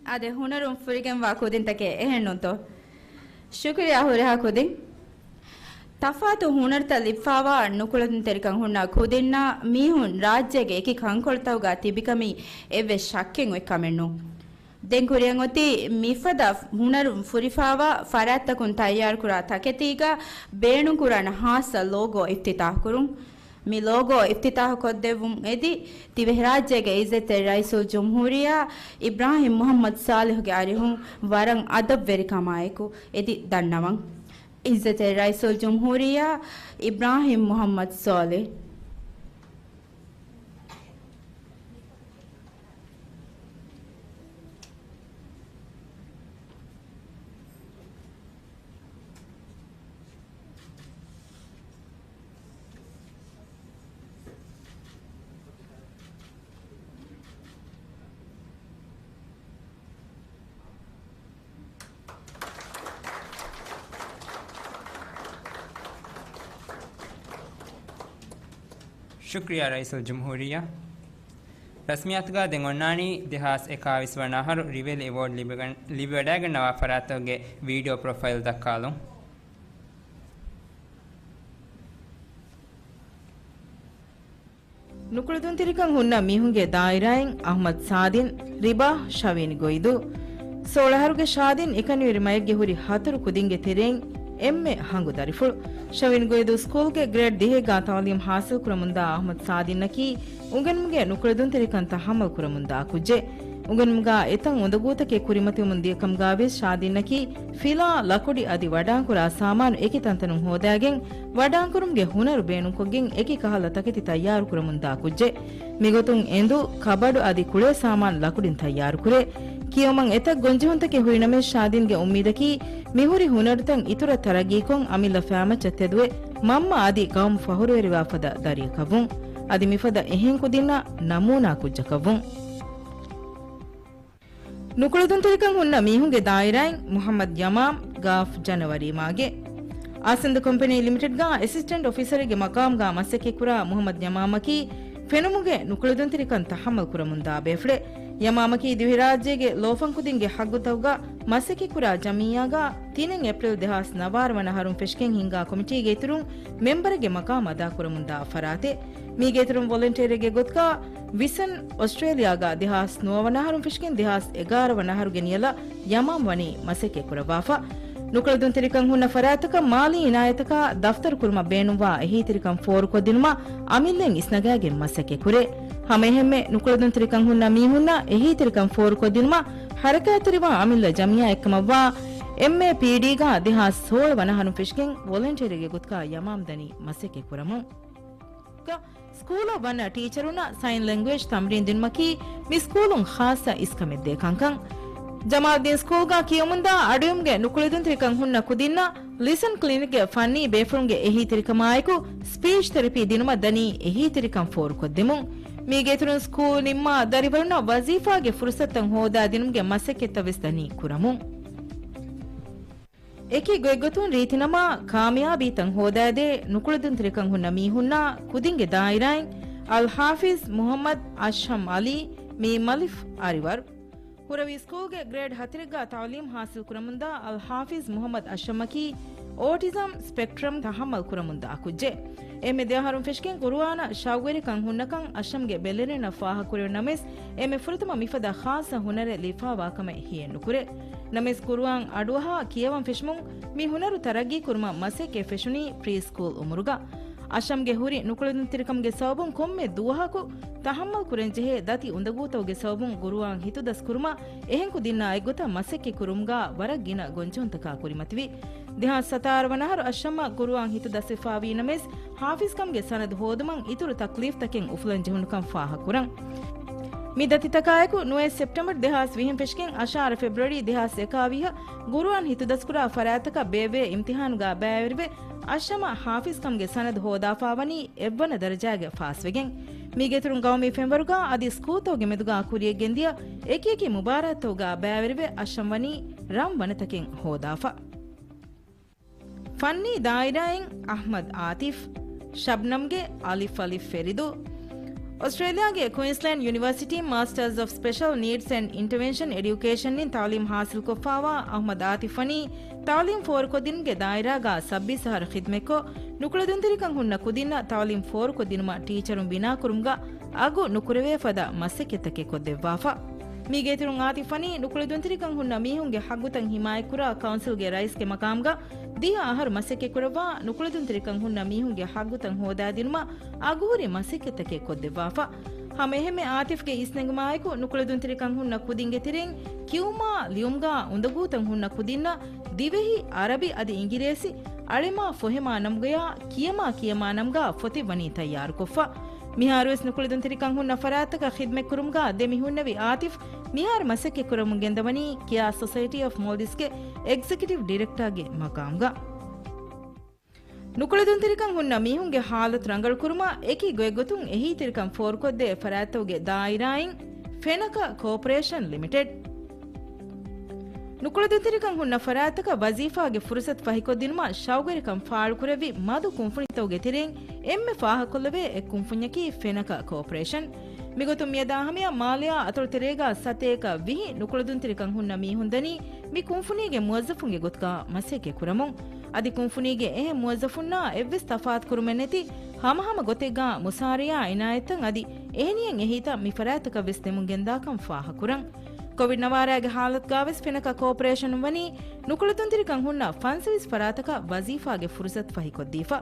އާދެ، ހުނަރުން ފުރިގެންވާ ކުދިންތަކެއް އެހެންނޫންތޯ؟ ޝުކުރިއްޔާ ހުރިހާ ކުދިން. ތަފާތު ހުނަރުތައް ލިއްފާވާ ނުކުޅެދުންތެރިކަން ހުންނަ ކުދިންނާ މީހުން ރާއްޖޭގެ އެކި ކަންކޮޅުތަކުގަ ތިބިކަމީ އެއްވެސް ޝައްކެއް އޮތް ކަމެއް ނޫން. ދެން ކުރިއަށް އޮތީ މިފަދަ ހުނަރުން ފުރިފާވާ ފަރާތްތަކުން ތައްޔާރުކުރާ ތަކެތީގަ ބޭނުންކުރާނެ ހާއްސަ ލޯގޯ އިފްތިތާޙުކުރުން. މި ލޯގޯ އިފްތިތާޙު ކޮށްދެއްވުން އެދި، ތިބޭފުޅުންގެ އިއްޒަތްތެރި ރައީސުލްޖުމްހޫރިއްޔާ އިބްރާހިމް މުޙައްމަދު ޞާލިޙުގެ އަރިހުން ވަރަށް އަދަބުވެރިކަމާއެކު އެދި ދަންނަވަން. އިއްޒަތްތެރި ރައީސުލްޖުމްހޫރިއްޔާ އިބްރާހިމް މުޙައްމަދު ޞާލިޙު. ޝުކުރިއްޔާ ރައީސުލްޖުމްހޫރިއްޔާ. ރަސްމިއްޔާތުގަ ދެން އޮންނާނީ ދެހާސް އެކާވީސް ވަނަ އަހަރު ރިވެލި އެވޯޑް ލިބިގަން-، ލިބިވަޑައިގަންނަވާ ފަރާތްތަކުގެ ވީޑިއޯ ޕްރޮފައިލް ދައްކާލުން. ނުކުޅެދުންތެރިކަން ހުންނަ މީހުންގެ ދާއިރާއިން އަޙްމަދު ސާދިން، ރިބާ، ޝަވީން ގޮއިދޫ. ސޯޅަ އަހަރުގެ ޝާދިން އެކަނިވެރި މަޔެއްގެ ހުރި ހަތަރު ކުދިންގެ ތެރެއިން އެންމެ ހަނގު ދަރިފުޅު. ޝަވީން ގޮއިދޫ ސްކޫލްގެ ގްރޭޑް ދިހައެއްގަ ތަޢުލީމް ޙާޞިލް ކުރަމުންދާ އަޙްމަދު ސާދިންއަކީ އުނގެނުމުގެ ނުކުޅެދުންތެރިކަން ތަޙައްމަލް ކުރަމުންދާ ކުއްޖެއް. އުނގެނުމުގަ އެތައް އުނދަގޫތަކެއް ކުރިމަތިވަމުން ދިޔަކަމުގަވެސް ޝާދިންއަކީ ފިލާ، ލަކުޑި އަދި ވަޑާންކުރާ ސާމާނު އެކި ތަންތަނުން ހޯދާގެން، ވަޑާންކުރުމުގެ ހުނަރު ބޭނުންކޮށްގެން އެކި ކަހަލަ ތަކެތި ތައްޔާރުކުރަމުންދާ ކުއްޖެއް. މިގޮތުން އެނދު، ކަބަޑު އަދި ކުޅޭ ސާމާނު ލަކުޑިން ތައްޔާރުކުރޭ. ކިޔެވުމަށް އެތައް ގޮންޖެހުންތަކެއް ހުރިނަމަވެސް، ޝާދިންގެ އުއްމީދަކީ މިހުރި ހުނަރުތައް އިތުރަށް ތަރައްގީކޮށް، އަމިއްލަ ފައިމައްޗަށް ތެދުވެ، މަންމަ އަދި ގައުމު ފަހުރުވެރިވާ ފަދަ ދަރިއަކަށްވުން. އަދި މިފަދަ އެހެން ކުދިންނަށް ނަމޫނާ ކުއްޖަކަށްވުން. ނުކުޅެދުންތެރިކަން ހުންނަ މީހުންގެ ދާއިރާއިން މުޙައްމަދު ޔަމާމް، ގާފް ޖަނަވަރީ މާގެ. އާސަންދަ ކޮމްޕެނީ ލިމިޓެޑްގަ އެސިސްޓެންޓް އޮފިސަރެއްގެ މަޤާމްގަ މަސައްކަތްކުރާ މުޙައްމަދު ޔަމާމަކީ ފެނުމުގެ ނުކުޅެދުންތެރިކަން ތަޙައްމަލް ކުރަމުންދާ ބޭފުޅެއް. ޔަމާމަކީ ދިވެހިރާއްޖޭގެ ލޯފަން ކުދިންގެ ޙައްޤުތަކުގަ މަސައްކަތްކުރާ ޖަމިއްޔާގަ ތިނެއް އޭޕްރީލް ދެހާސް ނަވާރަ ވަނަ އަހަރުން ފެށިގެން ހިންގާ ކޮމިޓީގެ އިތުރުން މެމްބަރެއްގެ މަޤާމް އަދާކުރަމުންދާ ފަރާތެއް. މީގެ އިތުރުން ވޮލަންޓިއަރެއްގެ ގޮތުގަ ވިސަން އޮސްޓްރޭލިއާގަ ދެހާސް ނުވަ ވަނަ އަހަރުން ފެށިގެން ދެހާސް އެގާރަ ވަނަ އަހަރުގެ ނިޔަލަށް ޔަމާމް ވަނީ މަސައްކަތް ކުރައްވާފަ. ނުކުޅެދުންތެރިކަން ހުންނަ ފަރާތްތަކަށް މާލީ އިނާޔަތަކާ ދަފްތަރު ކުރުމަށް ބޭނުންވާ އެހީތެރިކަން ފޯރުކޮށްދިނުމަށް އަމިއްލައިން އިސްނަގާގެން މަސައްކަތް ކުރޭ. ހަމައެހެންމެ ނުކުޅެދުންތެރިކަން ހުންނަ މީހުންނަށް އެހީތެރިކަން ފޯރުކޮށްދިނުމަށް ހަރަކާތްތެރިވާ އަމިއްލަ ޖަމިއްޔާއެއްކަމަށްވާ އެމްއޭޕީޑީގަ ދެހާސް ސޯޅަ ވަނަ އަހަރުން ފެށިގެން ވޮލަންޓިއަރެއްގެ ގޮތުގަ ޔަމާމް ދަނީ މަސައްކަތް ކުރަމުން. ސްކޫލަށް ވަންނަ ޓީޗަރުންނަށް ސައިން ލެންގުއޭޖް ތަމްރީން ދިނުމަކީ މި ސްކޫލުން ޚާއްޞަ އިސްކަމެއްދޭ ކަންކަން. ޖަމާލްދީން ސްކޫލްގަ ކިޔަމުންދާ އަޑުއިވުމުގެ ނުކުޅެދުންތެރިކަން ހުންނަ ކުދިންނަށް ލިސަން ކްލިނިކްގެ ފަންނީ ބޭފުޅުންގެ އެހީތެރިކަމާއެކު ސްޕީޗް ތެރަޕީ ދިނުމަށް ދަނީ އެހީތެރިކަން ފޯރުކޮށްދެމުން. މީގެ އިތުރުން ސްކޫލް ނިންމާ ދަރިވަރުންނަށް ވަޒީފާގެ ފުރުސަތުތައް ހޯދާދިނުމުގެ މަސައްކަތްތައް ވެސް ދަނީ ކުރަމުން. އެކި ގޮތްގޮތުން ރީތިނަމާ ކާމިޔާބީތައް ހޯދާދޭ ނުކުޅެދުންތެރިކަން ހުންނަ މީހުންނާ ކުދިންގެ ދާއިރާއިން އަލް ޙާފިޒް މުޙައްމަދު އަޝްހަމް ޢަލީ މީ މަލިފް އަރިވަރު. ހުރަވީ ސްކޫލްގެ ގްރޭޑް ހަތަރެއްގަ ތަޢުލީމް ޙާޞިލް ކުރަމުންދާ އަލް ޙާފިޒް މުޙައްމަދު އަޝްހަމަކީ އޯޓިޒަމް ސްޕެކްޓްރަމް ތަޙައްމަލް ކުރަމުންދާ ކުއްޖެއް. އެންމެ ދެ އަހަރުން ފެށިގެން ޤުރުއާނަށް ޝައުގުވެރިކަން ހުންނަކަން އަޝްހަމްގެ ބެލެރިންނަށް ފާހަގަކުރެވުނަމަވެސް، އެންމެ ފުރަތަމަ މިފަދަ ޚާއްޞަ ހުނަރެއް ލިބިފާވާކަމެއް ހިޔެއްނުކުރޭ. ނަމަވެސް ޤުރުއާން އަޑުއަހާ ކިޔަވަން ފެށުމުން މި ހުނަރު ތަރައްގީކުރުމަށް މަސައްކަތް ފެށުނީ ޕްރީ ސްކޫލް އުމުރުގަ. އަޝްހަމްގެ ހުރި ނުކުޅެދުންތެރިކަމުގެ ސަބަބުން ކޮންމެ ދުވަހަކު ތަޙައްމަލް ކުރަންޖެހޭ ދަތި އުނދަގޫތަކުގެ ސަބަބުން ޤުރުއާން ހިތުދަސްކުރުމަށް އެހެން ކުދިންނާ އެއްގޮތަށް މަސައްކަތް ކުރުމުގަ ވަރަށް ގިނަ ގޮންޖެހުންތަކާ ކުރިމަތިވި. ދެހާސް ސަތާރަ ވަނަ އަހަރު އަޝްހަމަށް ޤުރުއާން ހިތުދަސްވެފާވީ ނަމަވެސް، ޙާފިޒްކަމުގެ ސަނަދު ހޯދުމަށް އިތުރު ތަކްލީފްތަކެއް އުފުލަން ޖެހުނުކަން ފާހަގަކުރަން. މި ދަތިތަކާއެކު ނުވައެއް ސެޕްޓެމްބަރު ދެހާސް ވިހިން ފެށިގެން އަށާރަ ފެބްރުއަރީ ދެހާސް އެކާވީހަށް ޤުރުއާން ހިތުދަސްކުރާ ފަރާތްތަކަށް ބޭއްވޭ އިމްތިޙާނުގަ ބައިވެރިވެ، އަޝްހަމަށް ޙާފިޒްކަމުގެ ސަނަދު ހޯދާފާވަނީ އެއްވަނަ ދަރަޖާގެ ފާސްވެގެން. މީގެއިތުރުން ގައުމީ ފެންވަރުގަ އަދި ސްކޫލްތަކުގެ މެދުގަ ކުރިޔަށްގެންދިޔަ އެކިއެކި މުބާރާތްތަކުގަ ބައިވެރިވެ، އަޝްހަމް ވަނީ ރަން ވަނަތަކެއް ހޯދާފަ. ފަންނީ ދާއިރާއިން އަޙްމަދު އާތިފް، ޝަބްނަމްގެ އަލިފް އަލިފް ފެރިދޫ، އޮސްޓްރޭލިޔާގެ ކުއިންސްލޭންޑް ޔުނިވާސިޓީން މާސްޓާސް އޮފް ސްޕެޝަލް ނީޑްސް އެންޑް އިންޓަވެންޝަން އެޑިއުކޭޝަންއިން ތައުލީމް ހާސިލްކޮށްފާވާ އަޙްމަދު އާތިފް ވަނީ ތައުލީމް ފޯރުކޮށްދިނުމުގެ ދާއިރާގަ ސައްބީސް އަހަރު ޚިދްމަތްކޮށް، ނުކުޅެދުންތެރިކަން ހުންނަ ކުދިންނަށް ތައުލީމް ފޯރުކޮށްދިނުމަށް ޓީޗަރުން ބިނާކުރުމުގަ އަގު ނުކުރެވޭ ފަދަ މަސައްކަތްތަކެއް ކޮށްދެއްވާފަ. މީގެއިތުރުން އާތިފް ވަނީ ނުކުޅެދުންތެރިކަން ހުންނަ މީހުންގެ ހައްގުތައް ހިމާޔަތްކުރާ ކައުންސިލްގެ ރައީސްގެ މަޤާމުގަ ދިހަ އަހަރު މަސައްކަތްކުރައްވާ، ނުކުޅެދުންތެރިކަން ހުންނަ މީހުންގެ ހައްގުތައް ހޯދާދިނުމަށް އަގުހުރި މަސައްކަތްތަކެއް ކޮށްދެއްވާފަ. ހަމައެހެންމެ އާތިފްގެ އިސްނެންގުމާއެކު، ނުކުޅެދުންތެރިކަން ހުންނަ ކުދިންގެ ތެރެއިން ކިޔުމާ، ލިޔުމުގާ އުނދަގޫތައް ހުންނަ ކުދިންނަށް ދިވެހި، އަރަބި އަދި އިނގިރޭސި އަޅެމާ ފޮހެމާ ނަމުގަޔާ ކިޔަމާ ކިޔަމާ ނަމުގާ ފޮތެއް ވަނީ ތައްޔާރުކޮށްފަ. މިހާރުވެސް ނުކުޅެދުންތެރިކަން ހުންނަ ފަރާތްތަކަށް ޚިދްމަތްކުރުމުގާ ދެމިހުންނެވި އާތިފް މިހާރު މަސައްކަތްކުރަމުން ގެންދަވަނީ ކިޔާ ސޮސައިޓީ އޮފް މޯލްޑިވްސްގެ އެގްޒެކެޓިވް ޑިރެކްޓާގެ މަޤާމުގަ. ނުކުޅެދުންތެރިކަން ހުންނަ މީހުންގެ ހާލަތު ރަނގަޅުކުރުމަށް އެކި ގޮތްގޮތުން އެހީތެރިކަން ފޯރުކޮށްދޭ ފަރާތްތަކުގެ ދާއިރާއިން ފެނަކަ ކޯޕަރޭޝަން ލިމިޓެޑް. ނުކުޅެދުންތެރިކަން ހުންނަ ފަރާތްތަކަށް ވަޒީފާގެ ފުރުސަތު ފަހިކޮށްދިނުމަށް ޝައުގުވެރިކަން ފާޅުކުރެއްވި މަދު ކުންފުނިތަކުގެ ތެރެއިން އެންމެ ފާހަގަކޮށްލެވޭ އެއް ކުންފުންޏަކީ ފެނަކަ ކޯޕަރޭޝަން. މިގޮތުން މިއަދާ ހަމަޔަށް މާލެއާ އަތޮޅުތެރޭގަ ސަތޭކަ ވިހި ނުކުޅެދުންތެރިކަން ހުންނަ މީހުން ދަނީ މި ކުންފުނީގެ މުވައްޒަފުންގެ ގޮތުގަ މަސައްކަތް ކުރަމުން. އަދި ކުންފުނީގެ އެހެން މުވައްޒަފުންނާ އެއްވެސް ތަފާތުކުރުމެއް ނެތި ހަމަހަމަ ގޮތެއްގަ މުސާރަޔާ އިނާޔަތްތައް އަދި އެހެނިހެން އެހީތައް މި ފަރާތްތަކަށް ވެސް ދެމުން ގެންދާކަން ފާހަގަކުރަން. ކޮވިޑް ނަވާރައިގެ ހާލަތުގަ ވެސް ފެނަކަ ކޯޕަރޭޝަނުން ވަނީ ނުކުޅެދުންތެރިކަން ހުންނަ ފަންސަވީސް ފަރާތަކަށް ވަޒީފާގެ ފުރުސަތު ފަހިކޮށްދީފަ.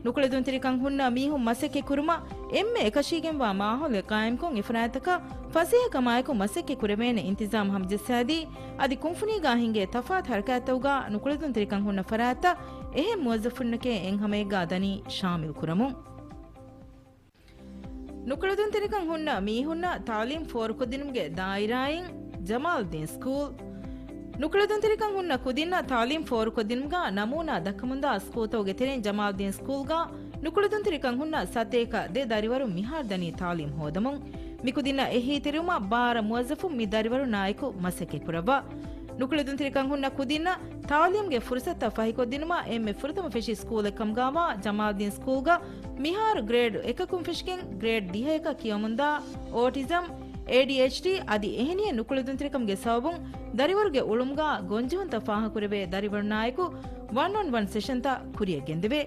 ނުކުޅެދުންތެރިކަން ހުންނަ މީހުން މަސައްކަތް ކުރުމަށް އެންމެ އެކަށީގެންވާ މާހައުލެއް ޤާއިމްކޮށް، އެފަރާތްތަކަށް ފަސޭހަކަމާއެކު މަސައްކަތް ކުރެވޭނެ އިންތިޒާމް ހަމަޖައްސާދީ، އަދި ކުންފުނީގާ ހިނގޭ ތަފާތު ހަރަކާތްތަކުގާ ނުކުޅެދުންތެރިކަން ހުންނަ ފަރާތްތައް އެހެން މުވައްޒަފުންނެކޭ އެއްހަމައެއްގާ ދަނީ ޝާމިލް ކުރަމުން. ނުކުޅެދުންތެރިކަން ހުންނަ މީހުންނަށް ތައުލީމް ފޯރުކޮށްދިނުމުގެ ދާއިރާއިން ޖަމާލްދީން ސްކޫލް. ނުކުޅެދުންތެރިކަން ހުންނަ ކުދިންނަށް ތައުލީމް ފޯރުކޮށްދިނުމުގަ ނަމޫނާ ދައްކަމުންދާ ސްކޫލްތަކުގެ ތެރެއިން ޖަމާލްދީން ސްކޫލްގަ ނުކުޅެދުންތެރިކަން ހުންނަ ސަތޭކަ ދެ ދަރިވަރުން މިހާރު ދަނީ ތައުލީމް ހޯދަމުން. މިކުދިންނަށް އެހީތެރިވުމަށް ބާރަ މުވައްޒަފުން މި ދަރިވަރުންނާއެކު މަސައްކަތްކުރައްވާ. ނުކުޅެދުންތެރިކަން ހުންނަ ކުދިންނަށް ތައުލީމްގެ ފުރުސަތުތައް ފަހިކޮށްދިނުމަށް އެންމެ ފުރަތަމަ ފެށި ސްކޫލެއްކަމުގާވާ ޖަމާލްދީން ސްކޫލްގަ މިހާރު ގްރޭޑް އެކަކުން ފެށިގެން ގްރޭޑް ދިހައަކަށް ކިޔަމުންދާ އޯޓިޒަމް، އޭޑީއެޗްޑީ އަދި އެހެނިހެން ނުކުޅެދުންތެރިކަމުގެ ސަބަބުން ދަރިވަރުގެ އުޅުމުގާ ގޮންޖެހުންތައް ފާހަގަކުރެވޭ ދަރިވަރުންނާއެކު ވަން އޮން ވަން ސެޝަންތައް ކުރިއަށް ގެންދެވޭ.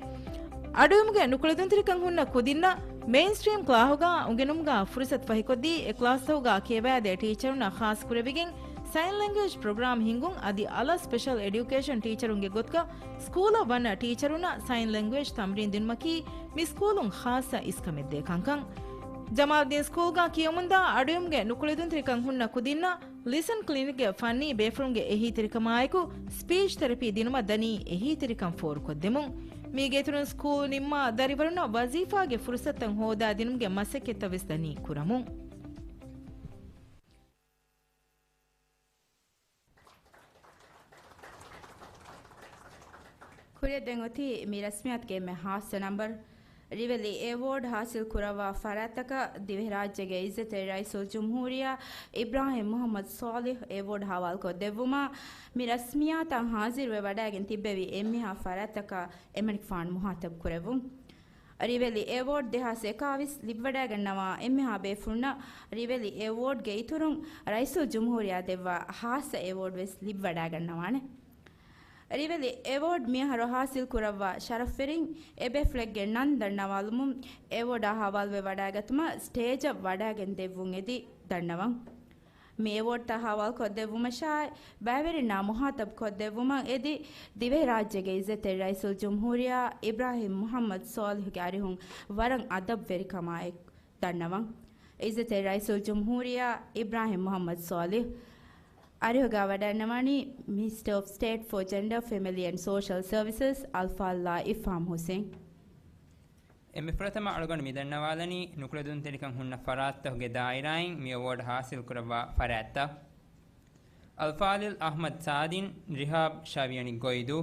އަޑުއިވުމުގެ ނުކުޅެދުންތެރިކަން ހުންނަ ކުދިންނަށް މެއިންސްޓްރީމް ކްލާހުގާ އުނގެނުމުގާ ފުރުސަތު ފަހިކޮށްދީ، އެ ކްލާސްތަކުގާ ކިޔަވާދޭ ޓީޗަރުންނަށް ޚާއްޞަކުރެވިގެން ސައިން ލެންގުއޭޖް ޕްރޮގްރާމް ހިންގުން އަދި އަލަށް ސްޕެޝަލް އެޑިއުކޭޝަން ޓީޗަރުންގެ ގޮތުގަ ސްކޫލަށް ވަންނަ ޓީޗަރުންނަށް ސައިން ލެންގުއޭޖް ތަމްރީން ދިނުމަކީ މި ސްކޫލުން ޚާއްޞަ އިސްކަމެއްދޭ ކަންކަން. ޖަމާލްދީން ސްކޫލްގަ ކިޔަމުންދާ އަޑުއިވުމުގެ ނުކުޅެދުންތެރިކަން ހުންނަ ކުދިންނަށް ލިސަން ކްލިނިކްގެ ފަންނީ ބޭފުޅުންގެ އެހީތެރިކަމާއެކު ސްޕީޗް ތެރަޕީ ދިނުމަށް ދަނީ އެހީތެރިކަން ފޯރުކޮށްދެމުން. މީގެއިތުރުން ސްކޫލް ނިންމާ ދަރިވަރުންނަށް ވަޒީފާގެ ފުރުސަތުތައް ހޯދާދިނުމުގެ މަސައްކަތްތައް ވެސް ދަނީ ކުރަމުން. ކުރިއަށް ދެން އޮތީ މި ރަސްމިއްޔާތުގެ އެންމެ ހާއްސަ ނަންބަރު. ރިވެލި އެވޯޑް ހާސިލް ކުރައްވާ ފަރާތްތަކަށް ދިވެހިރާއްޖޭގެ އިއްޒަތްތެރި ރައީސުލްޖުމްހޫރިއްޔާ އިބްރާހިމް މުޙައްމަދު ޞާލިޙް އެވޯޑް ހަވާލުކޮށްދެއްވުމަށް މި ރަސްމިއްޔާތަށް ހާޒިރުވެ ވަޑައިގެން ތިއްބެވި އެންމެހާ ފަރާތްތަކަށް އެމަނިކުފާނު މުހާތަބު ކުރެއްވުން. ރިވެލި އެވޯޑް ދެހާސް އެކާވީސް ލިބިވަޑައިގަންނަވާ އެންމެހާ ބޭފުޅުންނަށް ރިވެލި އެވޯޑްގެ އިތުރުން ރައީސުލްޖުމްހޫރިއްޔާ ދެއްވާ ހާއްސަ އެވޯޑް ވެސް ލިބިވަޑައިގަންނަވާނެ. ރިވެލި އެވޯޑް މިއަހަރު ހާސިލް ކުރައްވާ ޝަރަފްވެރިން އެބޭފުޅެއްގެ ނަން ދަންނަވާލުމުން އެވޯޑާ ހަވާލުވެވަޑައިގަތުމަށް ސްޓޭޖަށް ވަޑައިގެން ދެއްވުން އެދި ދަންނަވަން. މި އެވޯޑްތައް ހަވާލުކޮށްދެއްވުމަށާއި، ބައިވެރިންނާ މުހާތަބުކޮށްދެއްވުމަށް އެދި، ދިވެހިރާއްޖޭގެ އިއްޒަތްތެރި ރައީސުލްޖުމްހޫރިއްޔާ އިބްރާހިމް މުޙައްމަދު ޞާލިޙުގެ އަރިހުން ވަރަށް އަދަބުވެރިކަމާއެކު ދަންނަވަން. އިއްޒަތްތެރި ރައީސުލްޖުމްހޫރިއްޔާ އިބްރާހިމް މުޙައްމަދު ޞާލިޙު އަރިހުގަ ވަޑައިގަންނަވާނީ މިނިސްޓަރ އޮފް ސްޓޭޓް ފޯ ޖެންޑާ، ފެމިލީ އެންޑް ސޯޝަލް ސަރވިސަސް އަލްފާޟިލާ އިފްހާމް ޙުސެން. އެންމެ ފުރަތަމަ އަޅުގަނޑު މި ދަންނަވާލަނީ ނުކުޅެދުންތެރިކަން ހުންނަ ފަރާތްތަކުގެ ދާއިރާއިން މި އެވޯޑް ހާސިލް ކުރައްވާ ފަރާތްތައް. އަލްފާޟިލް އަޙްމަދު ސާދިން، ރިހާބް ޝާވިޔަނި ގޮއިދޫ.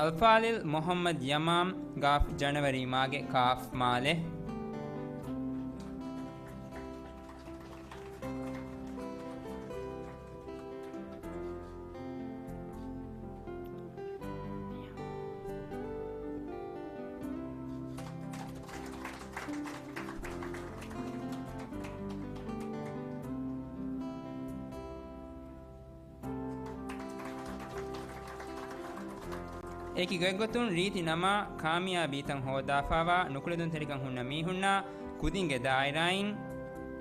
އަލްފާޟިލް މުޙައްމަދު ޔަމާމް، ގާފް ޖަނަވަރީ މާގެ ކާފް މާލެ. އެކި ގޮތްގޮތުން ރީތި ނަމާ ކާމިޔާބީތައް ހޯދާފާވާ ނުކުޅެދުންތެރިކަން ހުންނަ މީހުންނާ ކުދިންގެ ދާއިރާއިން،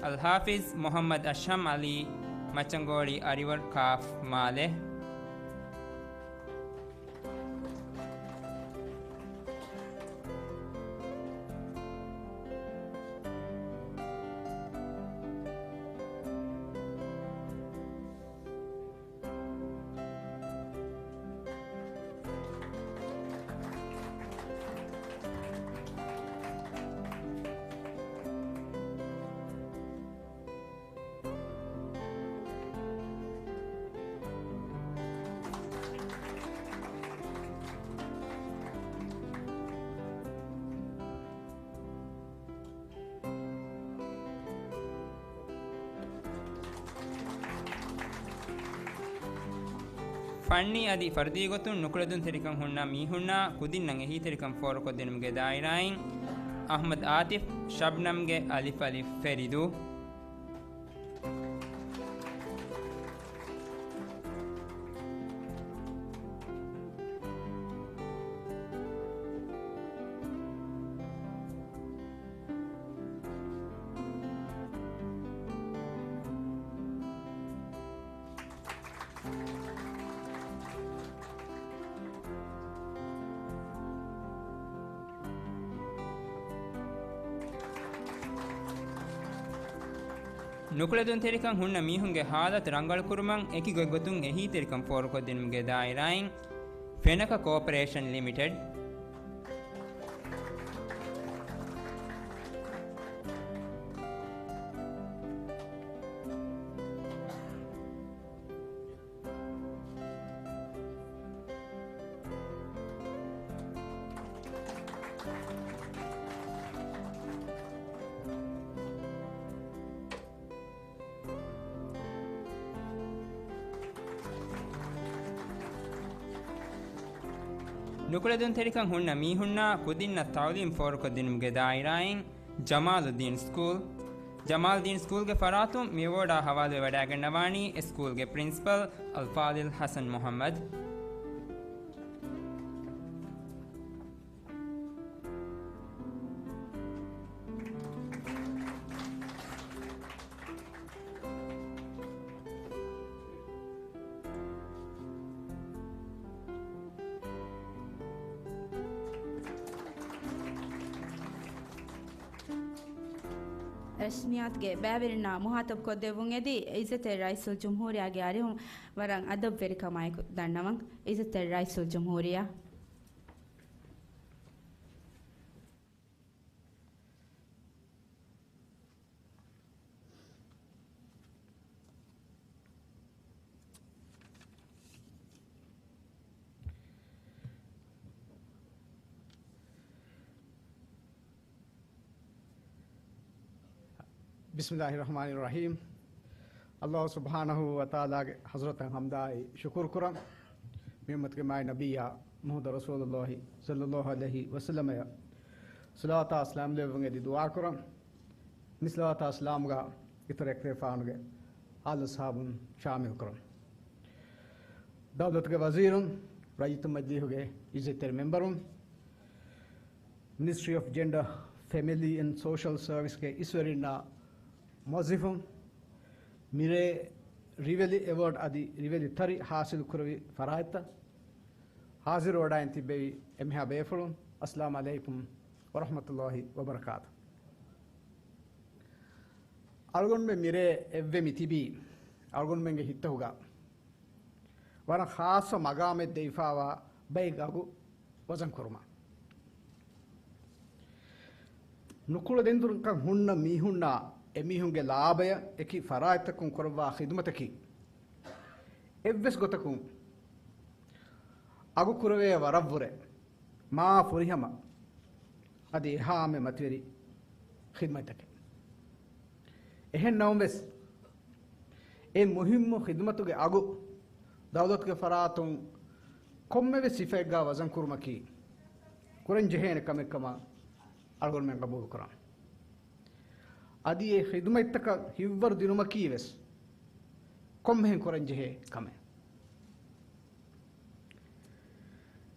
އަލްޙާފިޒް މުޙައްމަދު އަޝްހަމް ޢަލީ، މައްޗަންގޯޅި އަރިވަރު ކާފް މާލެ. ފަންނީ އަދި ފަރުދީ ގޮތުން ނުކުޅެދުން ތެރިކަން ހުންނަ މީހުންނާ ކުދިންނަށް އެހީތެރިކަން ފޯރުކޮށްދިނުމުގެ ދާއިރާއިން، އަޙްމަދު އާތިފް، ޝަބްނަމްގެ އަލިފް އަލިފް ފެރިދޫ. ނުކުޅެދުންތެރިކަން ހުންނަ މީހުންގެ ހާލަތު ރަނގަޅުކުރުމަށް އެކި ގޮތްގޮތުން އެހީތެރިކަން ފޯރުކޮށްދިނުމުގެ ދާއިރާއިން، ފެނަކަ ކޯޕަރޭޝަން ލިމިޓެޑް. ނުކުޅެދުންތެރިކަން ހުންނަ މީހުންނާ ކުދިންނަށް ތަޢުލީމް ފޯރުކޮށްދިނުމުގެ ދާއިރާއިން، ޖަމާލުއްދީން ސްކޫލް. ޖަމާލްދީން ސްކޫލްގެ ފަރާތުން މި އެވޯޑާ ހަވާލުވެވަޑައިގަންނަވާނީ އެ ސްކޫލްގެ ޕްރިންސިޕަލް އަލްފާޟިލް ޙަސަން މުޙައްމަދު. ރަސްމިއްޔާތުގެ ބައިވެރިންނާ މުހާތަބުކޮށްދެއްވުން އެދި، އިއްޒަތްތެރި ރައީސުލްޖުމްހޫރިއްޔާގެ އަރިހުން ވަރަށް އަދަބުވެރިކަމާއެކު ދަންނަވަން. އިއްޒަތްތެރި ރައީސުލްޖުމްހޫރިއްޔާ. ބިސްމިއްލާހި ރަޙްމާނި ރަޙީމް. ﷲ ސުބްޙާނަހޫ ވަތަޢާލާގެ ޙަޟްރަތަށް ޙަމްދާއި ޝުކުރު ކުރަން. މި އުއްމަތުގެ މާތް ނަބިއްޔާ މުޙައްމަދު ރަސޫލުﷲ ޞައްލަﷲ ޢަލައިހި ވަސައްލަމަޔަށް ޞަލަވާތާ ސަލާމް ލެއްވުން އެދި ދުޢާ ކުރަން. މި ޞަލަވާތާ ސަލާމުގަ އިތުރަށް އެކުލެވިފާނުގެ އާލު އަޞްޙާބުން ޝާމިލް ކުރަން. ދައުލަތުގެ ވަޒީރުން، ރައްޔިތު މަޖިލީހުގެ އިއްޒަތްތެރި މެމްބަރުން، މިނިސްޓްރީ އޮފް ޖެންޑަ، ފެމިލީ އެންޑް ސޯޝަލް ސަރވިސްގެ އިސްވެރިންނާ މުވައްޒިފުން، މިރޭ ރިވެލި އެވޯޑް އަދި ރިވެލި ތަރި ޙާޞިލު ކުރެވި ފަރާތްތައް، ޙާޟިރުވެވަޑައިން ތިއްބެވި އެންމެހާ ބޭފުޅުން، އައްސަލާމު ޢަލައިކުމް ވަރަޙްމަތުﷲ ވަބަރަކާތު. އަޅުގަނޑުމެން މިރޭ އެއްވެ މި ތިބީ، އަޅުގަނޑުމެންގެ ހިތްތަކުގަ ވަރަށް ޚާއްޞަ މަގާމެއް ދެވިފާވާ ބައެއް އަގު ވަޒަން ކުރުމަށް. ނުކުޅެދުންތެރިކަން ހުންނަ މީހުންނާ އެމީހުންގެ ލާބަޔަށް އެކި ފަރާތްތަކުން ކުރައްވާ ޚިދުމަތަކީ، އެއްވެސް ގޮތަކުން އަގު ކުރެވޭ ވަރަށްވުރެ މާ ފުރިހަމަ އަދި އެހާމެ މަތިވެރި ޚިދުމަތްތަކެއް. އެހެން ނަމަވެސް، އެ މުހިއްމު ޚިދުމަތުގެ އަގު ދައުލަތުގެ ފަރާތުން ކޮންމެވެސް ސިފައެއްގާ ވަޒަންކުރުމަކީ ކުރަންޖެހޭނެ ކަމެއްކަމަށް އަޅުގަނޑުމެން ގަބޫލުކުރަން. އަދި އެ ޚިދުމަތްތަކަށް ހިތްވަރު ދިނުމަކީވެސް ކޮންމެހެން ކުރަންޖެހޭ ކަމެއް.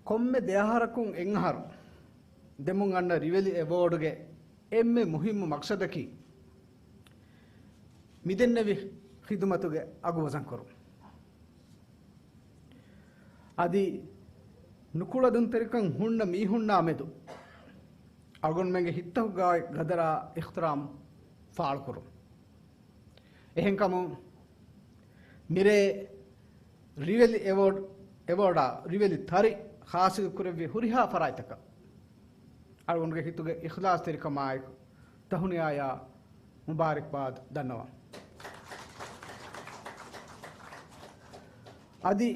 ކޮންމެ ދެއަހަރަކުން އެއްއަހަރު ދެމުން އަންނަ ރިވެލި އެވޯޑުގެ އެންމެ މުހިއްމު މަޤްޞަދަކީ، މިދެންނެވި ޚިދުމަތުގެ އަގު ވަޒަންކުރުން. އަދި ނުކުޅެދުންތެރިކަން ހުންނަ މީހުންނާ މެދު އަޅުގަނޑުމެންގެ ހިތަހުގާ ގަދަރާ އިޙްތިރާމް ފާޅުކުރުން. އެހެންކަމުން މިރޭ ރިވެލި އެވޯޑް، އެވޯޑާ ރިވެލި ތަރި ހާސިލް ކުރެއްވި ހުރިހާ ފަރާތްތަކަށް އަޅުގަނޑުގެ ހިތުގެ އިޚްލާޞްތެރިކަމާއެކު ތަހުނިޔާޔާ މުބާރިކްބާދް ދަންނަވަން. އަދި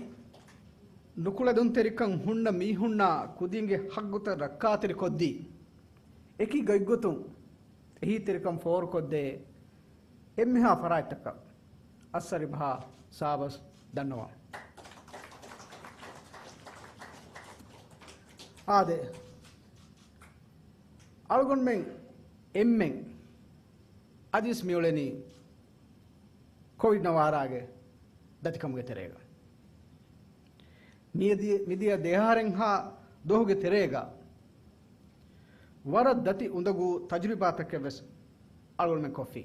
ނުކުޅެދުންތެރިކަން ހުންނަ މީހުންނާ ކުދިންގެ ހައްގުތައް ރައްކާތެރިކޮށްދީ، އެކި ގޮތްގޮތުން އެހީތެރިކަން ފޯރުކޮށްދޭ އެންމެހާ ފަރާތްތަކަށް އައްސަރިބަހާ ސާބަސް ދަންނަވަން. އާދެ، އަޅުގަނޑުމެން އެންމެން އަދިވެސް މިއުޅެނީ ކޮވިޑް ނަވާރާގެ ދަތިކަމުގެ ތެރޭގަ. މިއަދި، މިދިޔަ ދެއަހަރެއްހާ ދުވަހުގެ ތެރޭގަ ވަރަށް ދަތި އުނދަގޫ ތަޖުރިބާތަކެއް ވެސް އަޅުގަނޑުމެން ކޮށްފި.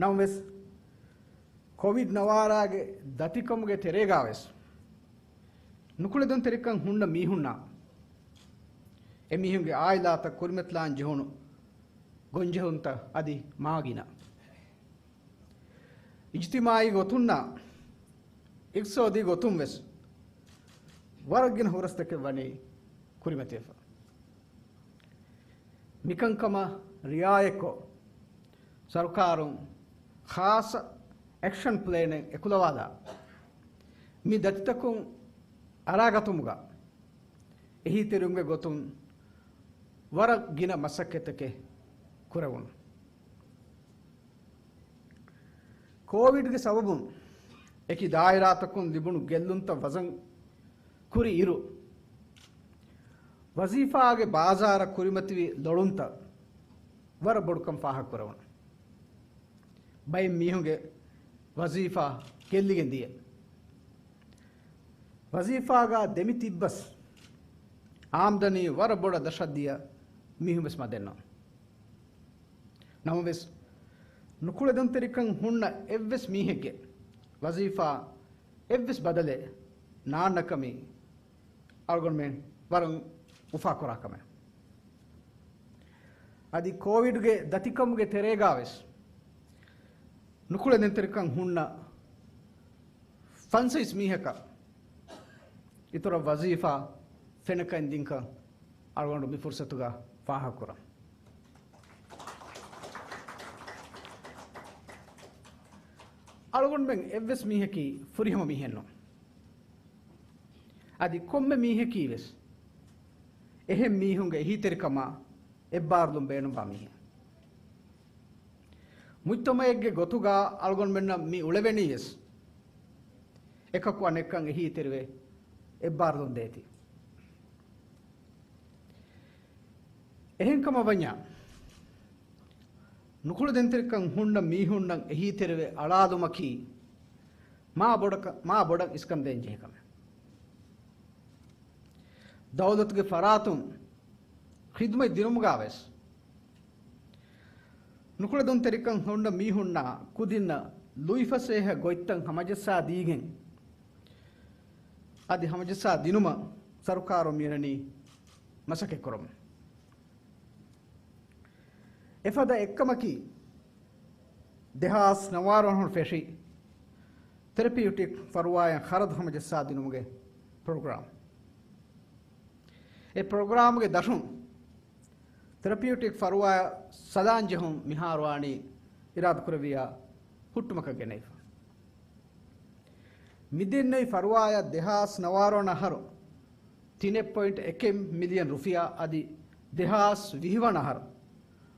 ނަމަވެސް، ކޮވިޑް ނަވާރާގެ ދަތިކަމުގެ ތެރޭގަވެސް ނުކުޅެދުންތެރިކަން ހުންނަ މީހުންނާ އެމީހުންގެ އާއިލާތައް ކުރިމަތިލާން ޖެހުނު ގޮންޖެހުންތައް އަދި މާގިނަ. އިޖްތިމާޢީ ގޮތުންނާ އިޤްތިޞާދީ ގޮތުން ވެސް ވަރަށް ގިނަ ހުރަސްތަކެއް ވަނީ ކުރިމަތިވެފަ. މިކަންކަމަށް ރިޢާޔަތްކޮށް، ސަރުކާރުން ޚާއްޞަ އެކްޝަން ޕްލޭނެއް އެކުލަވާލާ، މި ދަތިތަކުން އަރާގަތުމުގަ އެހީތެރިވުމުގެ ގޮތުން ވަރަށް ގިނަ މަސައްކަތްތަކެއް ކުރެވުނު. ކޯވިޑްގެ ސަބަބުން އެކި ދާއިރާތަކުން ލިބުނު ގެއްލުންތައް ވަޒަން ކުރި އިރު، ވަޒީފާގެ ބާޒާރަށް ކުރިމަތިވި ލޮޅުންތައް ވަރަށް ބޮޑުކަން ފާހަގަކުރެވުނު. ބައެއް މީހުންގެ ވަޒީފާ ގެއްލިގެން ދިޔަ. ވަޒީފާގަ ދެމި ތިއްބަސް، އާމްދަނީ ވަރަށް ބޮޑަށް ދަށަށް ދިޔަ މީހުން ވެސް މަދެއްނު. ނަމަވެސް، ނުކުޅެދުންތެރިކަން ހުންނަ އެއްވެސް މީހެއްގެ ވަޒީފާ އެއްވެސް ބަދަލެއް ނާންނަކަމީ އަޅުގަނޑުމެން ވަރަށް އުފާކުރާ ކަމެއް. އަދި ކޯވިޑްގެ ދަތިކަމުގެ ތެރޭގަވެސް ނުކުޅެދުންތެރިކަން ހުންނަ ފަންސަވީސް މީހަކަށް އިތުރަށް ވަޒީފާ ފެނަކައިން ދިންކަން އަޅުގަނޑު މި ފުރުސަތުގަ ފާހަގަކުރަން. އަޅުގަނޑުމެން އެއްވެސް މީހަކީ ފުރިހަމަ މީހެއްނު. އަދި ކޮންމެ މީހަކީ ވެސް އެހެން މީހުންގެ އެހީތެރިކަމާ އެއްބާރުލުން ބޭނުންވާ މީހެއް. މުޖްތަމަޢެއްގެ ގޮތުގަ އަޅުގަނޑުމެންނަށް މި އުޅެވެނީ ވެސް އެކަކު އަނެއްކަން އެހީތެރިވެ އެއްބާރުލުން ދޭތީ. އެހެންކަމަށް ވަންޏާ، ނުކުޅެދުންތެރިކަން ހުންނަ މީހުންނަށް އެހީތެރިވެ އަޅާލުމަކީ މާ ބޮޑަކަ-، މާ ބޮޑަށް އިސްކަން ދޭން ޖެހޭ ކަމެއް. ދައުލަތުގެ ފަރާތުން ޚިދުމަތް ދިނުމުގަ ވެސް ނުކުޅެދުންތެރިކަން ހުންނަ މީހުންނާ ކުދިންނަށް ލުއިފަސޭހަ ގޮތްތައް ހަމަޖައްސާ ދީގެން، އަދި ހަމަޖައްސާ ދިނުމަށް ސަރުކާރުން މިއުޅެނީ މަސައްކަތްކުރަމުން. އެފަދަ އެއްކަމަކީ، ދެހާސް ނަވާރަ ފެށި ތެރަޕިއުޓިކް ފަރުވާއަށް ޚަރަދު ހަމަޖައްސާދިނުމުގެ ޕްރޮގްރާމް. އެ ޕްރޮގްރާމްގެ ދަށުން ތެރަޕިއުޓިކް ފަރުވާއަށް ސަލާން ޖެހުން މިހާރު ވާނީ އިރާދަކުރެއްވިއްޔާ ހުއްޓުމަކަށް ގެނައިފަ. މިދެންނެވި ފަރުވާޔަށް ދެހާސް ނަވާރަ ވަނަ އަހަރު ތިނެއް ޕޮއިންޓް އެކެއް މިލިއަން ރުފިޔާ އަދި ދެހާސް ވިހި ވަނަ އަހަރު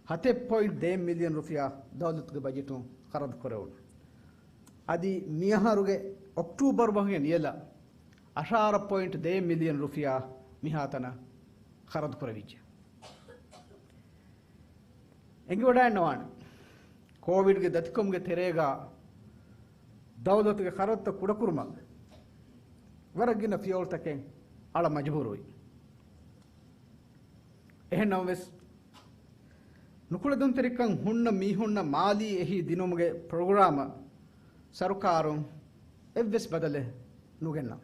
ހަތެއް ޕޮއިންޓް ދޭއް މިލިއަން ރުފިޔާ ދައުލަތުގެ ބަޖެޓުން ޚަރަދު ކުރެވުނު. އަދި މިއަހަރުގެ އޮކްޓޫބަރު މަހުގެ ނިޔަލަށް އަށާރަ ޕޮއިންޓް ދޭއް މިލިއަން ރުފިޔާ މިހާތަނަށް ޚަރަދު ކުރެވިއްޖެ. އެނގިވަޑައިންނަވާނެ، ކޯވިޑްގެ ދަތިކަމުގެ ތެރޭގަ ދައުލަތުގެ ޚަރަދުތައް ކުޑަކުރުމަށް ވަރަށް ގިނަ ފިޔަވަޅުތަކެއް އަޅަ މަޖުބޫރުވި. އެހެން ނަމަވެސް، ނުކުޅެދުންތެރިކަން ހުންނަ މީހުންނަށް މާލީ އެހީ ދިނުމުގެ ޕްރޮގްރާމަށް ސަރުކާރުން އެއްވެސް ބަދަލެއް ނުގެންނަ.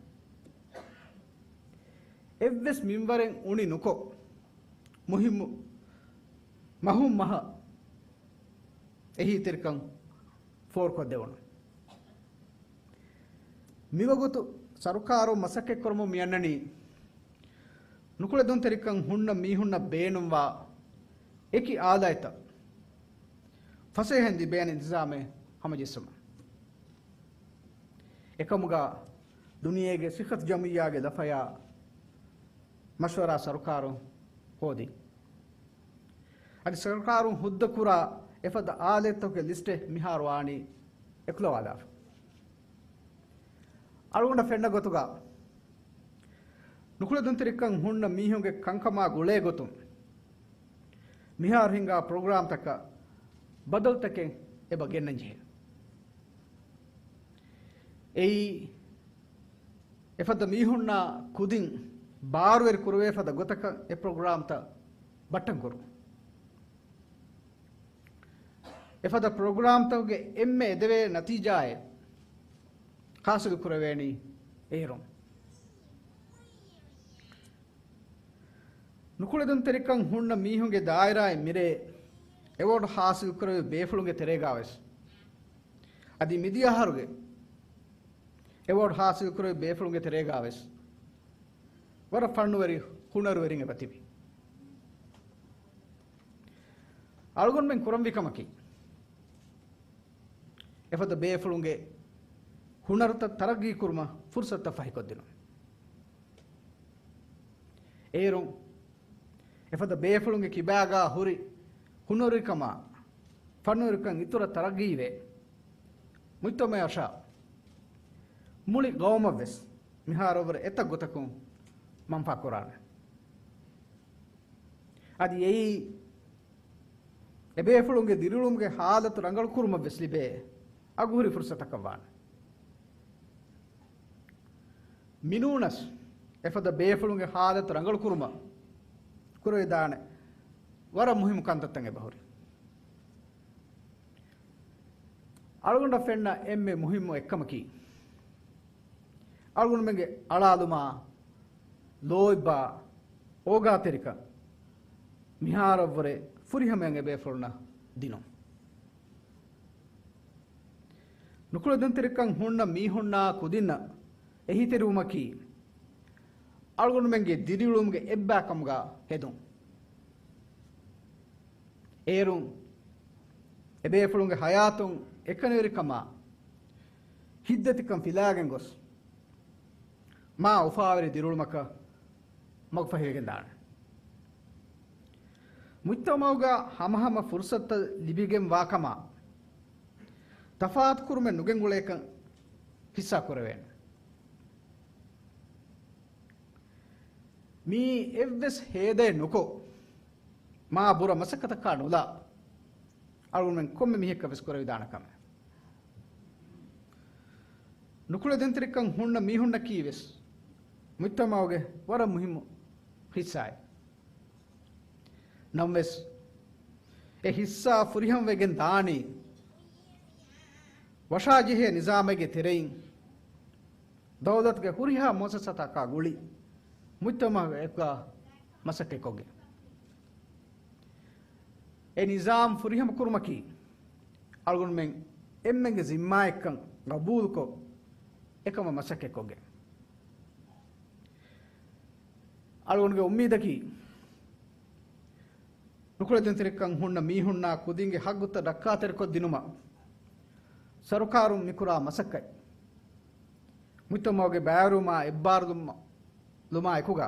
އެއްވެސް މިންވަރެއް އުނި ނުކޮށް، މުހިއްމު މަހުން މަހަށް އެހީތެރިކަން ފޯރުކޮށްދެވުނު. މިވަގުތު ސަރުކާރުން މަސައްކަތްކުރަމުން މިއަންނަނީ، ނުކުޅެދުންތެރިކަން ހުންނަ މީހުންނަށް ބޭނުންވާ އެކި އާލާތްތައް ފަސޭހައިން ލިބޭނެ ނިޒާމެއް ހަމަޖެއްސުމަށް. އެކަމުގަ ދުނިޔޭގެ ސިއްހަތު ޖަމިއްޔާގެ ލަފަޔާ މަޝްވަރާ ސަރުކާރުން ހޯދި. އަދި ސަރުކާރުން ހުއްދަ ކުރާ އެފަދަ އާލާތްތަކުގެ ލިސްޓެއް މިހާރު ވާނީ އެކުލަވާލާފަ. އަޅުގަނޑަށް ފެންނަ ގޮތުގަ، ނުކުޅެދުންތެރިކަން ހުންނަ މީހުންގެ ކަންކަމާ ގުޅޭ ގޮތުން، މިހާރު ހިންގާ ޕްރޮގްރާމްތަކަށް ބަދަލުތަކެއް އެބަ ގެންނަންޖެހޭ. އެއީ، އެފަދަ މީހުންނާ ކުދިން ބާރުވެރި ކުރެވޭ ފަދަ ގޮތަކަށް އެ ޕްރޮގްރާމްތައް ބައްޓަން ކުރުން. އެފަދަ ޕްރޮގްރާމްތަކުގެ އެންމެ އެދެވޭ ނަތީޖާއެއް ހާސިލު ކުރެވޭނީ އޭރުން. ނުކުޅެދުންތެރިކަން ހުންނަ މީހުންގެ ދާއިރާއިން މިރޭ އެވޯޑް ހާސިލު ކުރެވި ބޭފުޅުންގެ ތެރޭގާވެސް، އަދި މިދިޔަ އަހަރުގެ އެވޯޑް ހާސިލު ކުރެވި ބޭފުޅުންގެ ތެރޭގާވެސް، ވަރަށް ފަންނުވެރި ހުނަރުވެރިން އެބަ ތިބި. އަޅުގަނޑުމެން ކުރަންވީ ކަމަކީ، އެފަދަ ބޭފުޅުންގެ ހުނަރުތައް ތަރައްގީ ކުރުމަށް ފުރުސަތުތައް ފަހިކޮށްދިނުން. އޭރުން އެފަދަ ބޭފުޅުންގެ ކިބާގާ ހުރި ހުނަރުވެރިކަމާ، ފަންނުވެރިކަން އިތުރަށް ތަރައްގީވެ، މުޖްތަމަޢަށާ މުޅި ގައުމަށްވެސް މިހާރުވަރަށް އެތައް ގޮތަކުން މަންފާކުރާނެ. އަދި އެއީ، އެބޭފުޅުންގެ ދިރިއުޅުމުގެ ހާލަތު ރަނގަޅުކުރުމަށްވެސް ލިބޭ އަގުހުރި ފުރުސަތަކަށް ވާނެ. މިނޫނަސް، އެފަދަ ބޭފުޅުންގެ ހާލަތު ރަނގަޅުކުރުމަށް ކުރެވިދާނެ ވަރަށް މުހިއްމު ކަންތައްތައް އެބަހުރި. އަޅުގަނޑަށް ފެންނަ އެންމެ މުހިއްމު އެއްކަމަކީ، އަޅުގަނޑުމެންގެ އަޅާލުމާ، ލޯތްބާ، އޯގާތެރިކަން މިހާރަށްވުރެ ފުރިހަމައިން އެބޭފުޅުންނަށް ދިނުން. ނުކުޅެދުންތެރިކަން ހުންނަ މީހުންނާ ކުދިންނަށް އެހީތެރިވުމަކީ، އަޅުގަނޑުމެންގެ ދިރިއުޅުމުގެ އެއްބައިކަމުގަ ހެދުން. އޭރުން އެބޭފުޅުންގެ ހަޔާތުން އެކަނިވެރިކަމާ ހިތްދަތިކަން ފިލާގެން ގޮސް، މާ އުފާވެރި ދިރިއުޅުމަކަށް މަގުފަހިވެގެންދާނެ. މުޖްތަމަޢުގަ ހަމަހަމަ ފުރުސަތުތައް ލިބިގެންވާކަމާ، ތަފާތުކުރުމެއް ނުގެންގުޅޭކަން ހިއްސާކުރެވޭނެ. މިއީ އެއްވެސް ހޭދައެއް ނުކޮށް، މާ ބުރަ މަސައްކަތަކާ ނުލާ، އަޅުގަނޑުމެން ކޮންމެ މީހެއްގަވެސް ކުރެވިދާނެ ކަމެއް. ނުކުޅެދުންތެރިކަން ހުންނަ މީހުންނަކީވެސް މުޖްތަމަޢުގެ ވަރަށް މުހިއްމު ހިއްސާއެއް. ނަމަވެސް، އެ ހިއްސާ ފުރިހަމަވެގެން ދާނީ، ވަށާޖެހޭ ނިޒާމެއްގެ ތެރެއިން، ދައުލަތުގެ ހުރިހާ މުއައްސަސާތަކާ ގުޅި، މުޖްތަމަޢު އެކުގަ މަސައްކަތްކޮށްގެން. އެ ނިޒާމް ފުރިހަމަކުރުމަކީ، އަޅުގަނޑުމެން އެންމެންގެ ޒިންމާއެއްކަން ގަބޫލުކޮށް، އެކަމަށް މަސައްކަތްކޮށްގެން. އަޅުގަނޑުގެ އުއްމީދަކީ، ނުކުޅެދުންތެރިކަން ހުންނަ މީހުންނާ ކުދިންގެ ހައްގުތައް ރައްކާތެރިކޮށްދިނުމަށް ސަރުކާރުން މިކުރާ މަސައްކަތް މުޖްތަމަޢުގެ ބައިވެރިވުމާ އެއްބާރުލުމާ އެކުގަ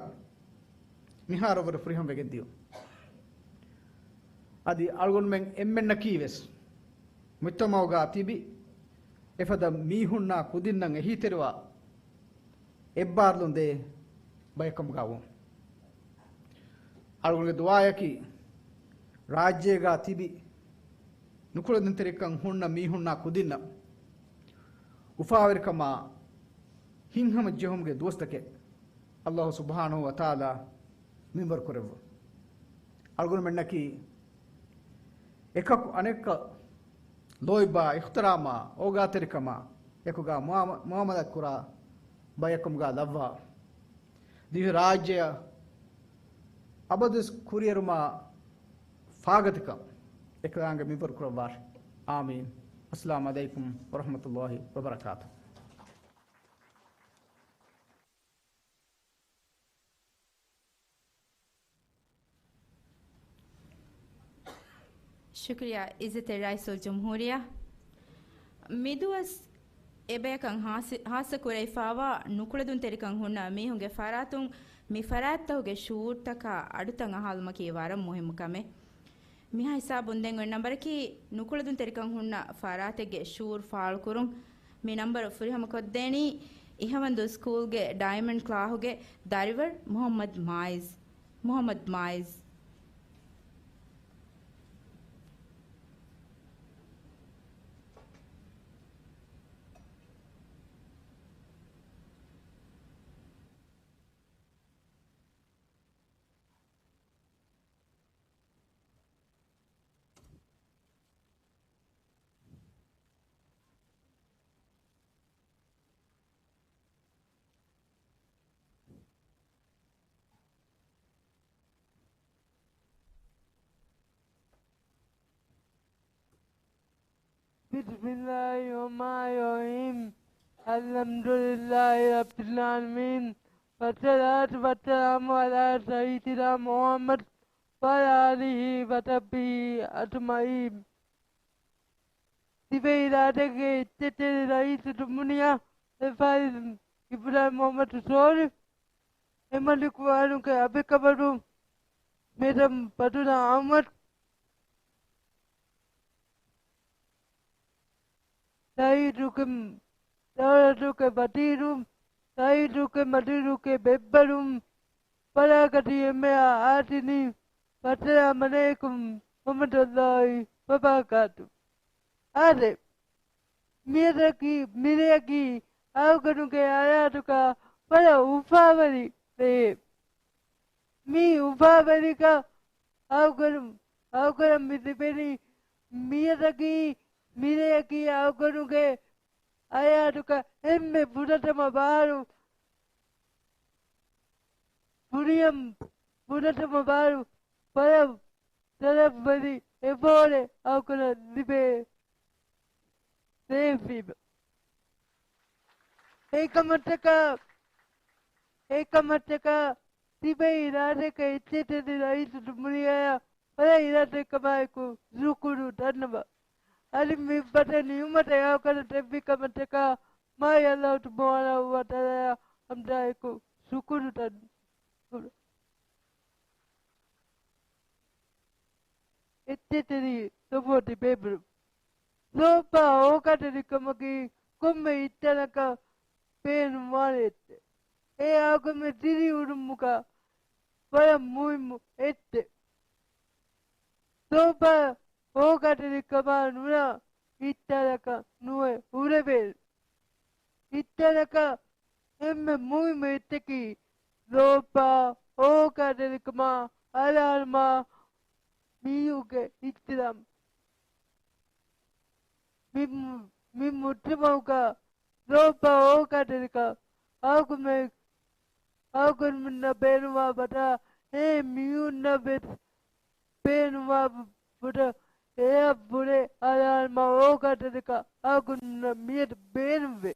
މިހާރު ވުރެ ފުރިހަމަވެގެން ދިޔުން. އަދި އަޅުގަނޑުމެން އެންމެންނަކީ ވެސް މުޖްތަމަޢުގަ ތިބި އެފަދަ މީހުންނާ ކުދިންނަށް އެހީތެރިވާ އެއްބާރުލުން ދޭ ބަޔަކަމުގަ ވުން. އަޅުގަނޑުގެ ދުޢާއަކީ ރާއްޖޭގަ ތިބި ނުކުޅެދުންތެރިކަން ހުންނަ މީހުންނާ ކުދިންނަށް އުފާވެރިކަމާ ހިތްހަމަޖެހުމުގެ ދުވަސްތަކެއް ﷲ ސުބްޙާނަހޫ ވަތަޢާލާ މިންވަރު ކުރެއްވުން. އަޅުގަނޑުމެންނަކީ އެކަކު އަނެއްކަ ލޯތްބާ އިޙްތިރާމާ އޯގާތެރިކަމާ އެކުގަ މުޢާ-، މުޢާމަލާތް ކުރާ ބަޔަކަމުގަ ލައްވާ، ދިވެހި ރާއްޖެއަށް އަބަދުވެސް ކުރިއެރުމާ ފާގަތިކަން އެކަލާނގެ މިންވަރު ކުރައްވާށި. އާމީން. އައްސަލާމު ޢަލައިކުމް ވަރަޙްމަތުﷲި ވަބަރަކާތުހު. ޝުކުރިއްޔާ އިއްޒަތްތެރި ރައީސުލްޖުމްހޫރިއްޔާ. މިދުވަސް އެބަޔަކަށް ހާސި-، ހާއްސަކުރެވިފާވާ ނުކުޅެދުންތެރިކަން ހުންނަ މީހުންގެ ފަރާތުން މި ފަރާތްތަކުގެ ޝުޢޫރުތަކާ އަޑުތައް އަހާލުމަކީ ވަރަށް މުހިއްމު ކަމެއް. މިހާ ހިސާބުން ދެން އޮތް ނަންބަރަކީ ނުކުޅެދުންތެރިކަން ހުންނަ ފަރާތެއްގެ ޝުޢޫރު ފާޅުކުރުން. މި ނަންބަރު ފުރިހަމަކޮށްދޭނީ އިހަވަންދޫ ސްކޫލްގެ ޑައިމަންޑް ކްލާހުގެ ދަރިވަރު މުޙައްމަދު މާއިޒް. މުޙައްމަދު މާއިޒް. بسم الله الرحمن الرحيم. الحمد لله رب العالمين. والصلاة والسلام على سيدنا محمد وعلى آله وصحبه أجمعين. ދިވެހިރާއްޖޭގެ އިއްޒަތްތެރި ރައީސުލްޖުމްހޫރިއްޔާ، އެފައި އިބްރާހިމް މުޙައްމަދު ސޯލިހު، އެމަލިކުފާނުގެ އަނބިކަނބަލު މެޑަމް ފަތުނާ އަޙްމަދު، ރައީސުގެ ދައުލަތުގެ ވަޒީރުން، ރައީސުގެ މަޖިލީހުގެ މެމްބަރުން، ފަރާގަދީ އެންމެހާ އާދެނީ، އައްސަލާމު ޢަލައިކުމް ވަރަޙްމަތުﷲި ވަބަރަކާތުހު. އާދެ، މިއަދަކީ، މިރެއަކީ އަޅުގަނޑުގެ ހަޔާތުގަ ވަރަށް އުފާވެރި ރެއެއް. މި އުފާވެރިކަން އަޅުގަނޑު، އަޅުގަނޑަށް މި ލިބެނީ މިއަދަކީ، މިރެއަކީ އަޅުގަނޑުގެ ހަޔާތުގަ އެންމެ ފުރަތަމަ ބާރު، ފުރިހަމަ ފުރަތަމަ ބާރު ވަރަށް ޝަރަފްވެރި އެވޯޑެއް އަޅުގަނޑަށް ލިބޭ ރެއެއްވީމަ. އެކަމަށްޓަކާ، އެކަމަށްޓަކާ ތިބެހި ރާއްޖޭގެ އިއްޒަތްތެރި ރައީސުލްޖުމްހޫރިއްޔާއަށް ވަރަށް އިރާދަކަމާއެކު ޝުކުރު ދަންނަވަން. އަދި މި ބަދަ ނިޢުމަތެއް އަޅުގަނޑަށް ދެއްވި ކަމަށްޓަކާ މާތް ﷲ ސުބްޙާނަހޫ ވަތަޢާލާއަށް ޙަމްދާއެކު ޝުކުރު ދަންނަވަން. އެއްޗެތެރި ލޮބުވެތި ބޭބުރު. ލޯބިވާ އޯގާތެރިކަމަކީ ކޮންމެ އިސްތަނަކަށް ބޭނުންވާނެ އެއްޗެއް. އެ އަޅުގަނޑުމެން ދިރިއުޅުމުގަ ވަރަށް މުހިއްމު އެއްޗެއް. ލޯބިވާ އޯގާތެރިކަމާ ނުލާ އިސްތަނަކަށް ނުވެ ހުރެވޭނެ. އިސްތަނަކަށް އެންމެ މުހިއްމު އެއްޗަކީ ލޯބިވާ އޯގާތެރިކަމާ އަޅާލުމާ މީހުންގެ އިޙްތިރާމް. މި، މި މުޖްތަމަޢުގަ ލޯބިވާ އޯގާތެރިކަން އަޅުގަނޑުމެން، އަޅުގަނޑުމެންނަށް ބޭނުންވާ ބަދަ އެހެން މީހުންނަށް ވެސް ބޭނުންވާ ބަދަ އެއަށްވުރެ އަޅާލުމާ އޯގާތެރިކަން އަޅުގަނޑުމެންނަށް މިއަދު ބޭނުންވޭ.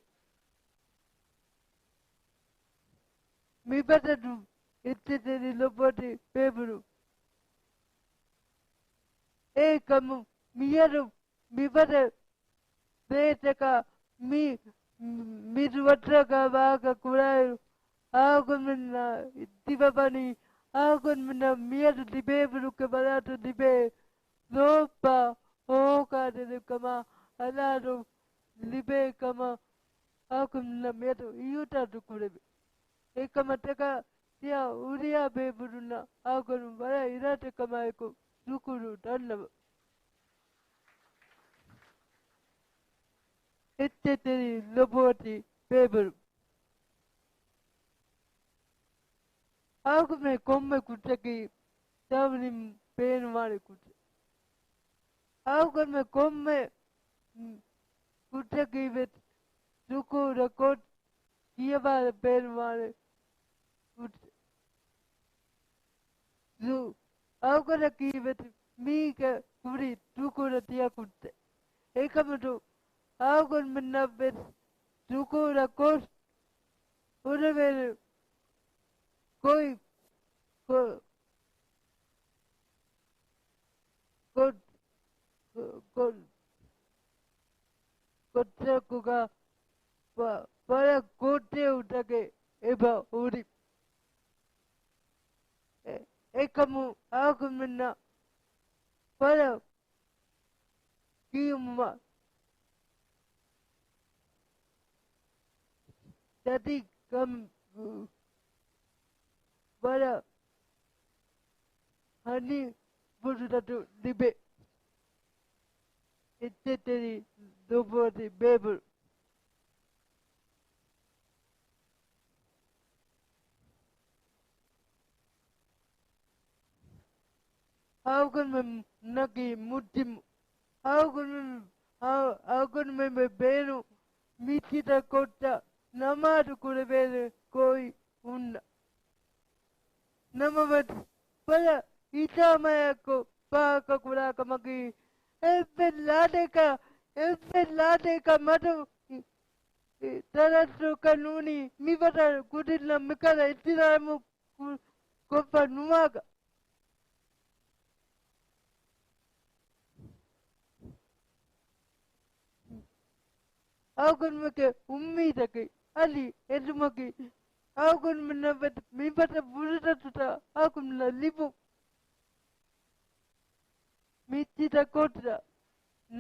މިބަދަލު އެއްޗެތެރި ލޮބުވެތި ބޭބުރު. އެކަމު މިއަދު މިބަދަ ރޭތަކަށް މި މި ދުވަސްތަކަށް ވާހަކަ ކުރާއިރު، އަޅުގަނޑުމެންނަށް ތިބަވަނީ، އަޅުގަނޑުމެންނަށް މިއަދު ލިބޭ ބުރުގެ ބަލާތު ލިބޭ ލޯބި އޯގާތެރިކަމާ އަލާރު ލިބޭ ކަމަށް އަޅުގަނޑުމެންނަށް މިއަދު އިއުތާދު ކުރެވޭ. އެކަމަށްޓަކާ ތިޔަ ހުރިހާ ބޭފުޅުންނަށް އަޅުގަނޑު ވަރަށް އިރާދަކަމާއެކު ޝުކުރު ދަންނަވަން. އެއްޗެތެރި ލޮބުވެތި ބޭފުޅުން. އަޅުގަނޑުމެން ކޮންމެ ކުއްޖަކީ ދަރިން ބޭނުންވާނެ ކުއްޖެއް. އަޅުގަނޑުމެން ކޮންމެ ކުއްޖަކީ ވެސް ސުކޫލަށް ގޮސް ކިޔަވާލަން ބޭނުންވާނެ ކުއްޖެއް. ސު-، އަޅުގަނޑަކީ ވެސް މީގެ ކުރި ސުކޫލަށް ދިޔަ ކުއްޖެއް. އެކަމަކު އަޅުގަނޑުމެންނަށް ވެސް ސުކޫލަށް ގޮސް އުޅެވޭނެ ގޮތް، ގޮ-، ގޮ-، ގޮ-، ގޮތަކުގަ ވަ-، ވަރަށް ގޮނޑި އުޑަގެ އެބަ ހުރި. އެ-، އެކަމު އަޅުގަނޑުމެންނަށް ވަރަށް ކިޔުމަށް ދަތިކަމު ވަރަށް ހަނި ފުރުސަތު ލިބޭ. އެއްޗެތެރި ލޮބުވެތި ބޭފުޅުން. އަޅުގަނޑުމެންނަކީ މުސްލިމު. އަޅުގަނޑުމެން، އަ-، އަޅުގަނޑުމެން ބޭނުން މިސްކިތަށް ގޮސް ނަމާދު ކުރެވޭނެ ގޮތް ހުންނަ. ނަމަވެސް، ވަރަށް ހިތާމަޔާއެކު ވާހަކަ ކުރާ ކަމަކީ، އެއްވެސް ލާދައަކަށް، އެއްވެސް ލާދައަކަށް މަދު ތަރައްދުދުކަށް ނޫނީ، މިފަދަ ކުދިންނަށް މިކަހަލަ އިޙްތިރާމު ކު-، ކޮށްފަ ނުވާކަށް. އަޅުގަނޑުމެންގެ އުއްމީދަކީ އަލި އެދުމަކީ، އަޅުގަނޑުމެންނަށް ވެސް މިފަދަ ފުރުސަތުތައް އަޅުގަނޑުމެންނަށް ލިބުން. މިސްކިތަށް ގޮސް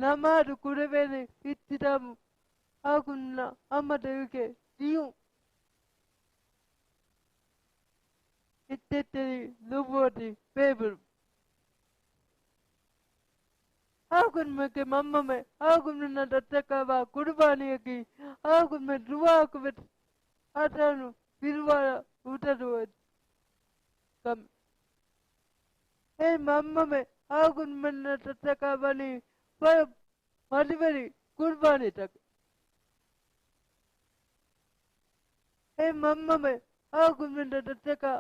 ނަމާދު ކުރެވޭނެ އިޙްތިރާމު އަޅުގަނޑުމެންނަށް ހަމަ ދެވިގެން ދިޔުން. އެއްޗެތެރި ލޮބުވެތި ބޭފުޅުން. އަޅުގަނޑުމެންގެ މަންމަމެން އަޅުގަނޑުމެންނަށް ދައްތަކާ ވާ ޤުރުބާނީއަކީ، އަޅުގަނޑުމެން ދުވަހަކު ވެސް އަތް އަތުން ފިލުވާލަން އުތަރުވާ ކަމެއް. އޭ މަންމަމެން އަޅުގަނޑުމެންނަށް ދައްތަކާ ވަނީ ވަރަށް މަދުވެރި ޤުރުބާނީތަކެއް. އޭ މަންމަމެން އަޅުގަނޑުމެންނަށް ދައްތަކާ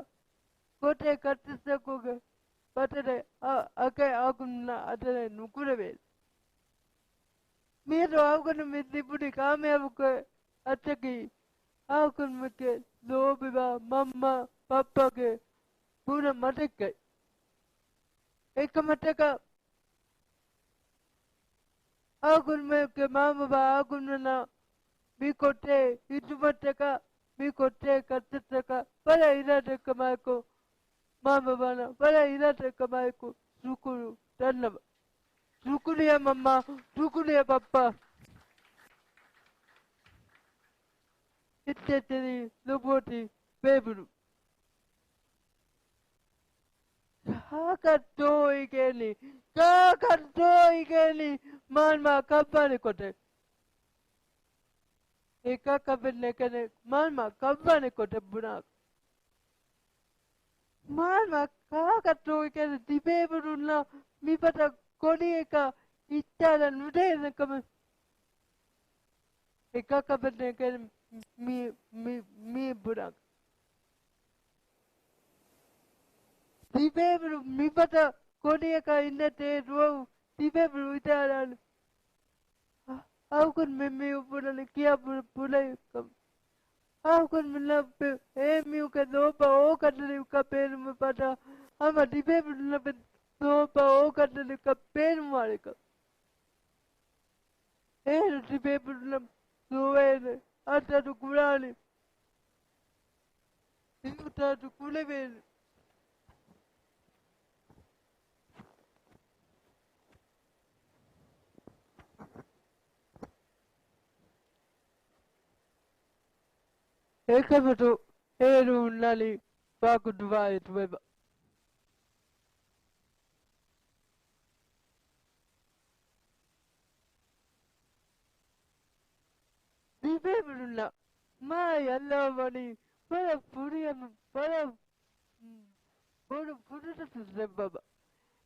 ގޮތެއް ކައްތައްތަކުގެ ބަދަލެއް އަ-، އަކައި އަޅުގަނޑުމެންނަށް އަދަރެއް ނުކުރެވޭނެ. މިއަދު އަޅުގަނޑުމެން ލިބުނީ ކާމިޔާބު އަތަކީ އަޅުގަނޑުމެންގެ ލޯބިވާ މަންމަ ބައްޕަގެ ބުނަ މަތަކަށް. އެކަމަށްޓަކާ އަޅުގަނޑުމެންގެ މާމަބާ އަޅުގަނޑުމެންނަށް މި ކޮށްދޭ ހިދުމަތްތަކަށް، މި ކޮށްދޭ ކައްތައްތަކަށް ވަރަށް އިރާދަކަމާއެކު، މާމަބާނަށް ވަރަށް އިރާދަކަމާއެކު ޝުކުރު ދަންނަވަން. ޝުކުރިޔާ މަންމާ، ޝުކުރިޔާ ބައްޕާ. އެއްޗެތެރި ލޮބުވެތި ބޭފުޅުން. ކާކަށްތޯ އިގޭނީ؟ ކާކަށްތޯ އިގޭނީ؟ މާންމާ ކައްވާނެ ކޮޓަރި. އެ ކާކަށް ވެސް ނެގޭނެ މާންމާ ކައްވާނެ ކޮޓަރި ބުނާ. މާންމާ ކާކަށްތޯ އިގޭނީ؟ ތިބޭފުޅުންނަށް މިފަދަ ކޮނިއަކަށް ހިއްސާލަން ނުޖެހޭނެ ކަމެއް. އެ ކާކަށް ވެސް ނެގޭނެ މި، މި، މި ބުނާ. ތިބޭފުޅުން މިފަދަ ކޮނިއަކަށް އިންނަތޭ ދުވަހު ތިބޭފުޅުން ވިދާޅާނެ. އަ-، އަޅުގަނޑުމެން މި ބުނަނީ ކިޔާ ބު-، ބުނެވި ކަމަށް. އަޅުގަނޑުމެންނަށް އެ މީހުންގެ ލޯބި އޯގާތެރިކަން ބޭނުމަށް ފަދަ ހަމަ ތިބޭފުޅުންނަށް ވެސް ލޯބި އޯގާތެރިކަން ބޭނުންވާނެކަން. އޭރު ތިބޭފުޅުންނަށް ލޯބިވެ އަތްއަތު ކުރާނެ. އިއްޒަތު ކުރެވޭނެ. އެކަމަތު އޭރު ހުންނާނީ ވާކު ދުވާއެތު ވެބަ. ތިބޭފުޅުންނަށް މާތް ﷲ ވަނީ ވަރަށް ފުރިހަމަ، ވަރަށް ބޮޑު ފުރުސަތެއް ދެއްވަބަ.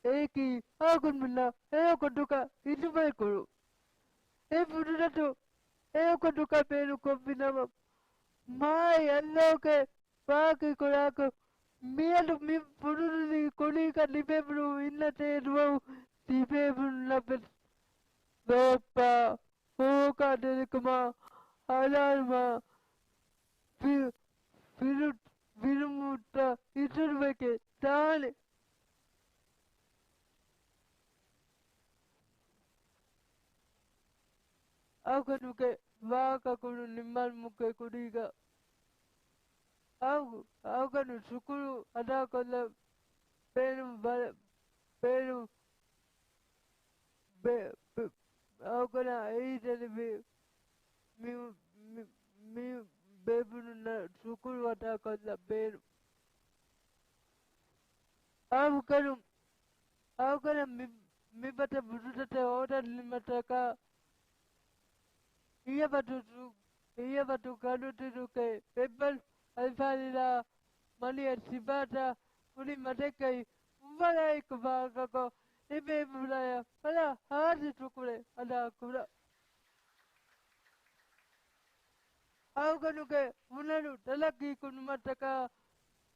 އެއީކީ އަޅުގަނޑުމެންނަށް އެއަކަށް ދުކަ އިތުބައިކުރު. އެ ފުރުސަތު އެއަކަށް ދުކަ ބޭނުންކޮށްފިނަމަ، މާތް ﷲ ގެ ވާހަކަ ކުރާކަށް މިއަދު މި ފުރުސަތު ކުރީގަ ލިބޭފުޅު އިންނަތޭ ދުވަހު ތިބޭފުޅުންނަށް ވެސް ލޯބިވާ ހޯކާ ދެރަކުމާ ހަލާލުމާ ފި-، ފިރު-، ފިރުމުއްޓަށް އިތުރުވެގެން ދާނެ. އަޅުގަނޑުގެ ވާހަކަކޮޅު ނިންމާލުމުގެ ކުރީގަ އަޅު-، އަޅުގަނޑު ޝުކުރު އަދާކޮށްލަން ބޭނުން ވަ-، ބޭނުން ބެ-، ބެ-، އަޅުގަނޑަށް އެއީ ދެނެވި މި-، މި-، މި ބޭފުޅުންނަށް ޝުކުރު އަދާކޮށްލަން ބޭނުން. އަޅުގަނޑު، އަޅުގަނޑަށް މި-، މިފަދަ ފުރުސަތެއް ހޯދަން ދިނުމަށްޓަކާ ހިޔަވަދު، ހިޔަވަދު ގަނޑުދިރުގެ ބެއްބަލަ އަލިފާލިލާ މަނިޔަ ސިފާތައް ކުރިމަތިގައި އުވަލާއެކު ވާހަކަކޮށް ތިބޭފުޅާޔަށް ވަރަށް ހާދަ ޝުކުރެއް އަދާކުރަން. އަޅުގަނޑުގެ ހުނަރު ތަރައްގީ ކުރުމަށްޓަކާ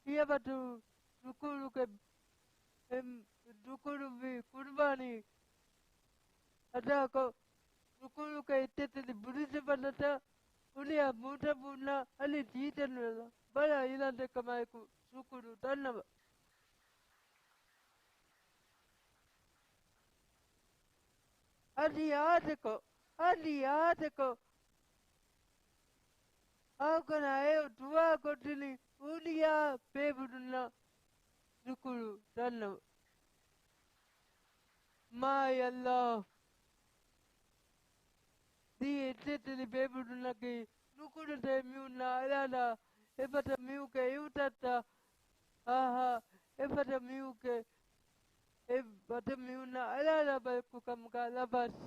ހިޔަވަދު ޝުކުރުގެ އެ ދުކުރުވި ޤުރުބާނީ އަދާކޮށް، ޝުކުރުގެ އިއްޒަތްތެރި ބުރިޒަވަނަތަ ކުރިއަށް މޫތަބޫންނަށް އަލި ޖީތަނުވެލަ ބަލަ އިލަނދެކަމާއެކު ޝުކުރު ދަންނަވަ. އަދި އާދެކޮށް، އަދި އާދެކޮށް، އަޅުގަނޑަށް އެ ދުޢާ ކޮށްދިނީ އުލިޔާ ބޭފުޅުންނަށް ޝުކުރު ދަންނަވަ. މާތް ﷲ ދިޔަ އިއްޒަތްތެރި ބޭފުޅުންނަކީ ނުކުޅަދޭ މީހުންނަށް އަޅާލާ، އެފަދަ މީހުންގެ އިއުތައްތައް އަހާ، އެފަދަ މީހުންގެ، އެފަދަ މީހުންނަށް އަޅާލާ ބަޔަކު ކަމުގަ ލަވަސް.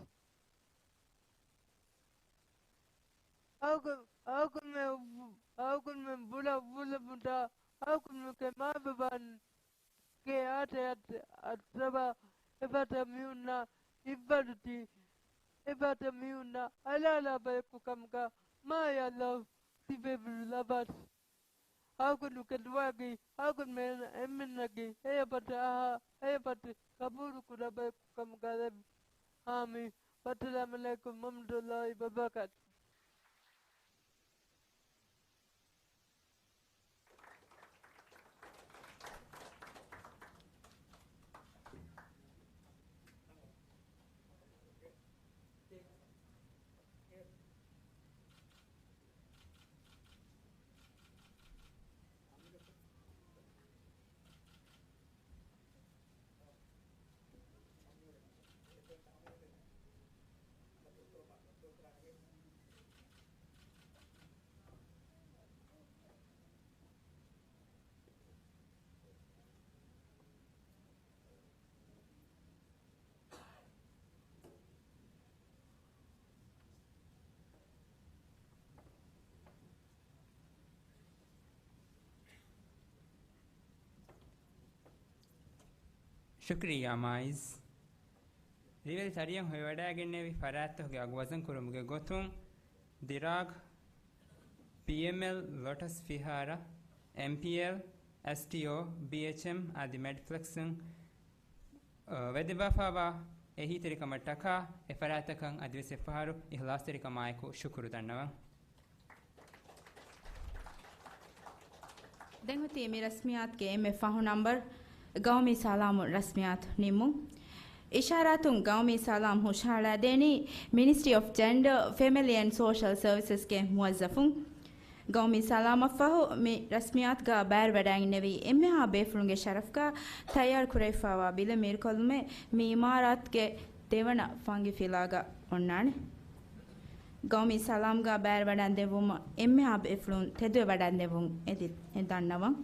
އަޅުގަ-، އަޅުގަނޑުމެން، އަޅުގަނޑުމެން ބުރަ އުފުލުމުންދާ އަޅުގަނޑުމެންގެ މާބަބާން ގެ އާދަޔަށް އައްސަވާ އެފަދަ މީހުންނަށް ހިތްވަރުދީ، އެފަދަ މީހުންނަށް އަޅާލާ ބަޔަކު ކަމުގަ މާތް ﷲ ތިބޭފުޅުން ލަވަސް. އަޅުގަނޑުގެ ދުޢާއަކީ އަޅުގަނޑުމެން އެންމެންނަކީ އެޔަށް ފަދަ އަހާ، އެޔަށް ފަދަ ޤަބޫލު ކުރާ ބަޔަކު ކަމުގަ ލެއްވި. އާމީން. ވައްސަލާމް ޢަލައިކުމް ވަރަޙްމަތުﷲ ވަބަރަކާތު. ޝުކުރިއްޔާ މާއިޒް. ރިވެލި ތަރިޔަން ހޮވިވަޑައިގެންނެވި ފަރާތްތަކުގެ އަގު ވަޒަން ކުރުމުގެ ގޮތުން، ދިރާގް، ޕީއެމްއެލް، ލޮޓަސް ފިހާރަ، އެމްޕީއެލް، އެސްޓީއޯ، ބީއެޗްއެމް އަދި މެޑްފްލެކްސް އިން، އަ، ވެދެވާފައިވާ އެހީތެރިކަމަށްޓަކާ އެ ފަރާތްތަކަށް އަދިވެސް އެއްފަހަރު އިޚްލާޞްތެރިކަމާއެކު ޝުކުރު ދަންނަވަން. ދެން އޮތީ މި ރަސްމިއްޔާތުގެ އެންމެ ފަހު ނަންބަރު، ގައުމީ ސަލާމު ރަސްމިއްޔާތު ނިންމުން. އިޝާރާތުން ގައުމީ ސަލާމް ހުށަހަޅާދޭނީ މިނިސްޓްރީ އޮފް ޖެންޑަރ، ފެމިލީ އެންޑް ސޯޝަލް ސަރވިސަސްގެ މުވައްޒަފުން. ގައުމީ ސަލާމަށްފަހު މި ރަސްމިއްޔާތުގަ ބައިވެރިވަޑައިގެންނެވި އެންމެހާ ބޭފުޅުންގެ ޝަރަފުގަ ތައްޔާރު ކުރެވިފައިވާ ބިލެއް މީރުކޮށްލުމެއް މި އިމާރާތުގެ ދެވަނަ ފަންގި ފިލާގަ އޮންނާނެ. ގައުމީ ސަލާމްގަ ބައިވެރިވަޑައިދެއްވުމަށް އެންމެހާ ބޭފުޅުން ތެދުވެވަޑައިދެއްވުން އެދި ދަންނަވަން.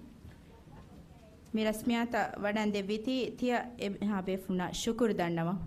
މި ރަސްމިއްޔާތަށް ވަޑައިދެއްވީތީ ތިޔަ އެންމެހާ ބޭފުޅުންނަށް ޝުކުރު ދަންނަވަން.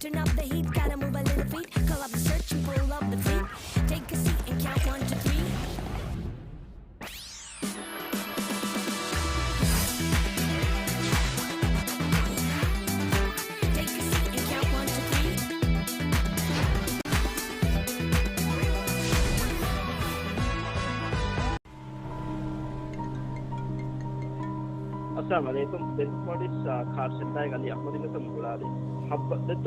Turn up the heat, gotta move a little feet. Call up the search and pull up the feet. Take a seat and count one, two, three. Take a seat and count one, two, three. އައްސަލާމު ޢަލައިކުމް. ދެން ޕޮލިސް، އާ، ކާލް ސެންޓާއިން އަލީ އަޙްމަދު މިތަން ގުޅާލީ. ހައްވަ ދެއްތޯ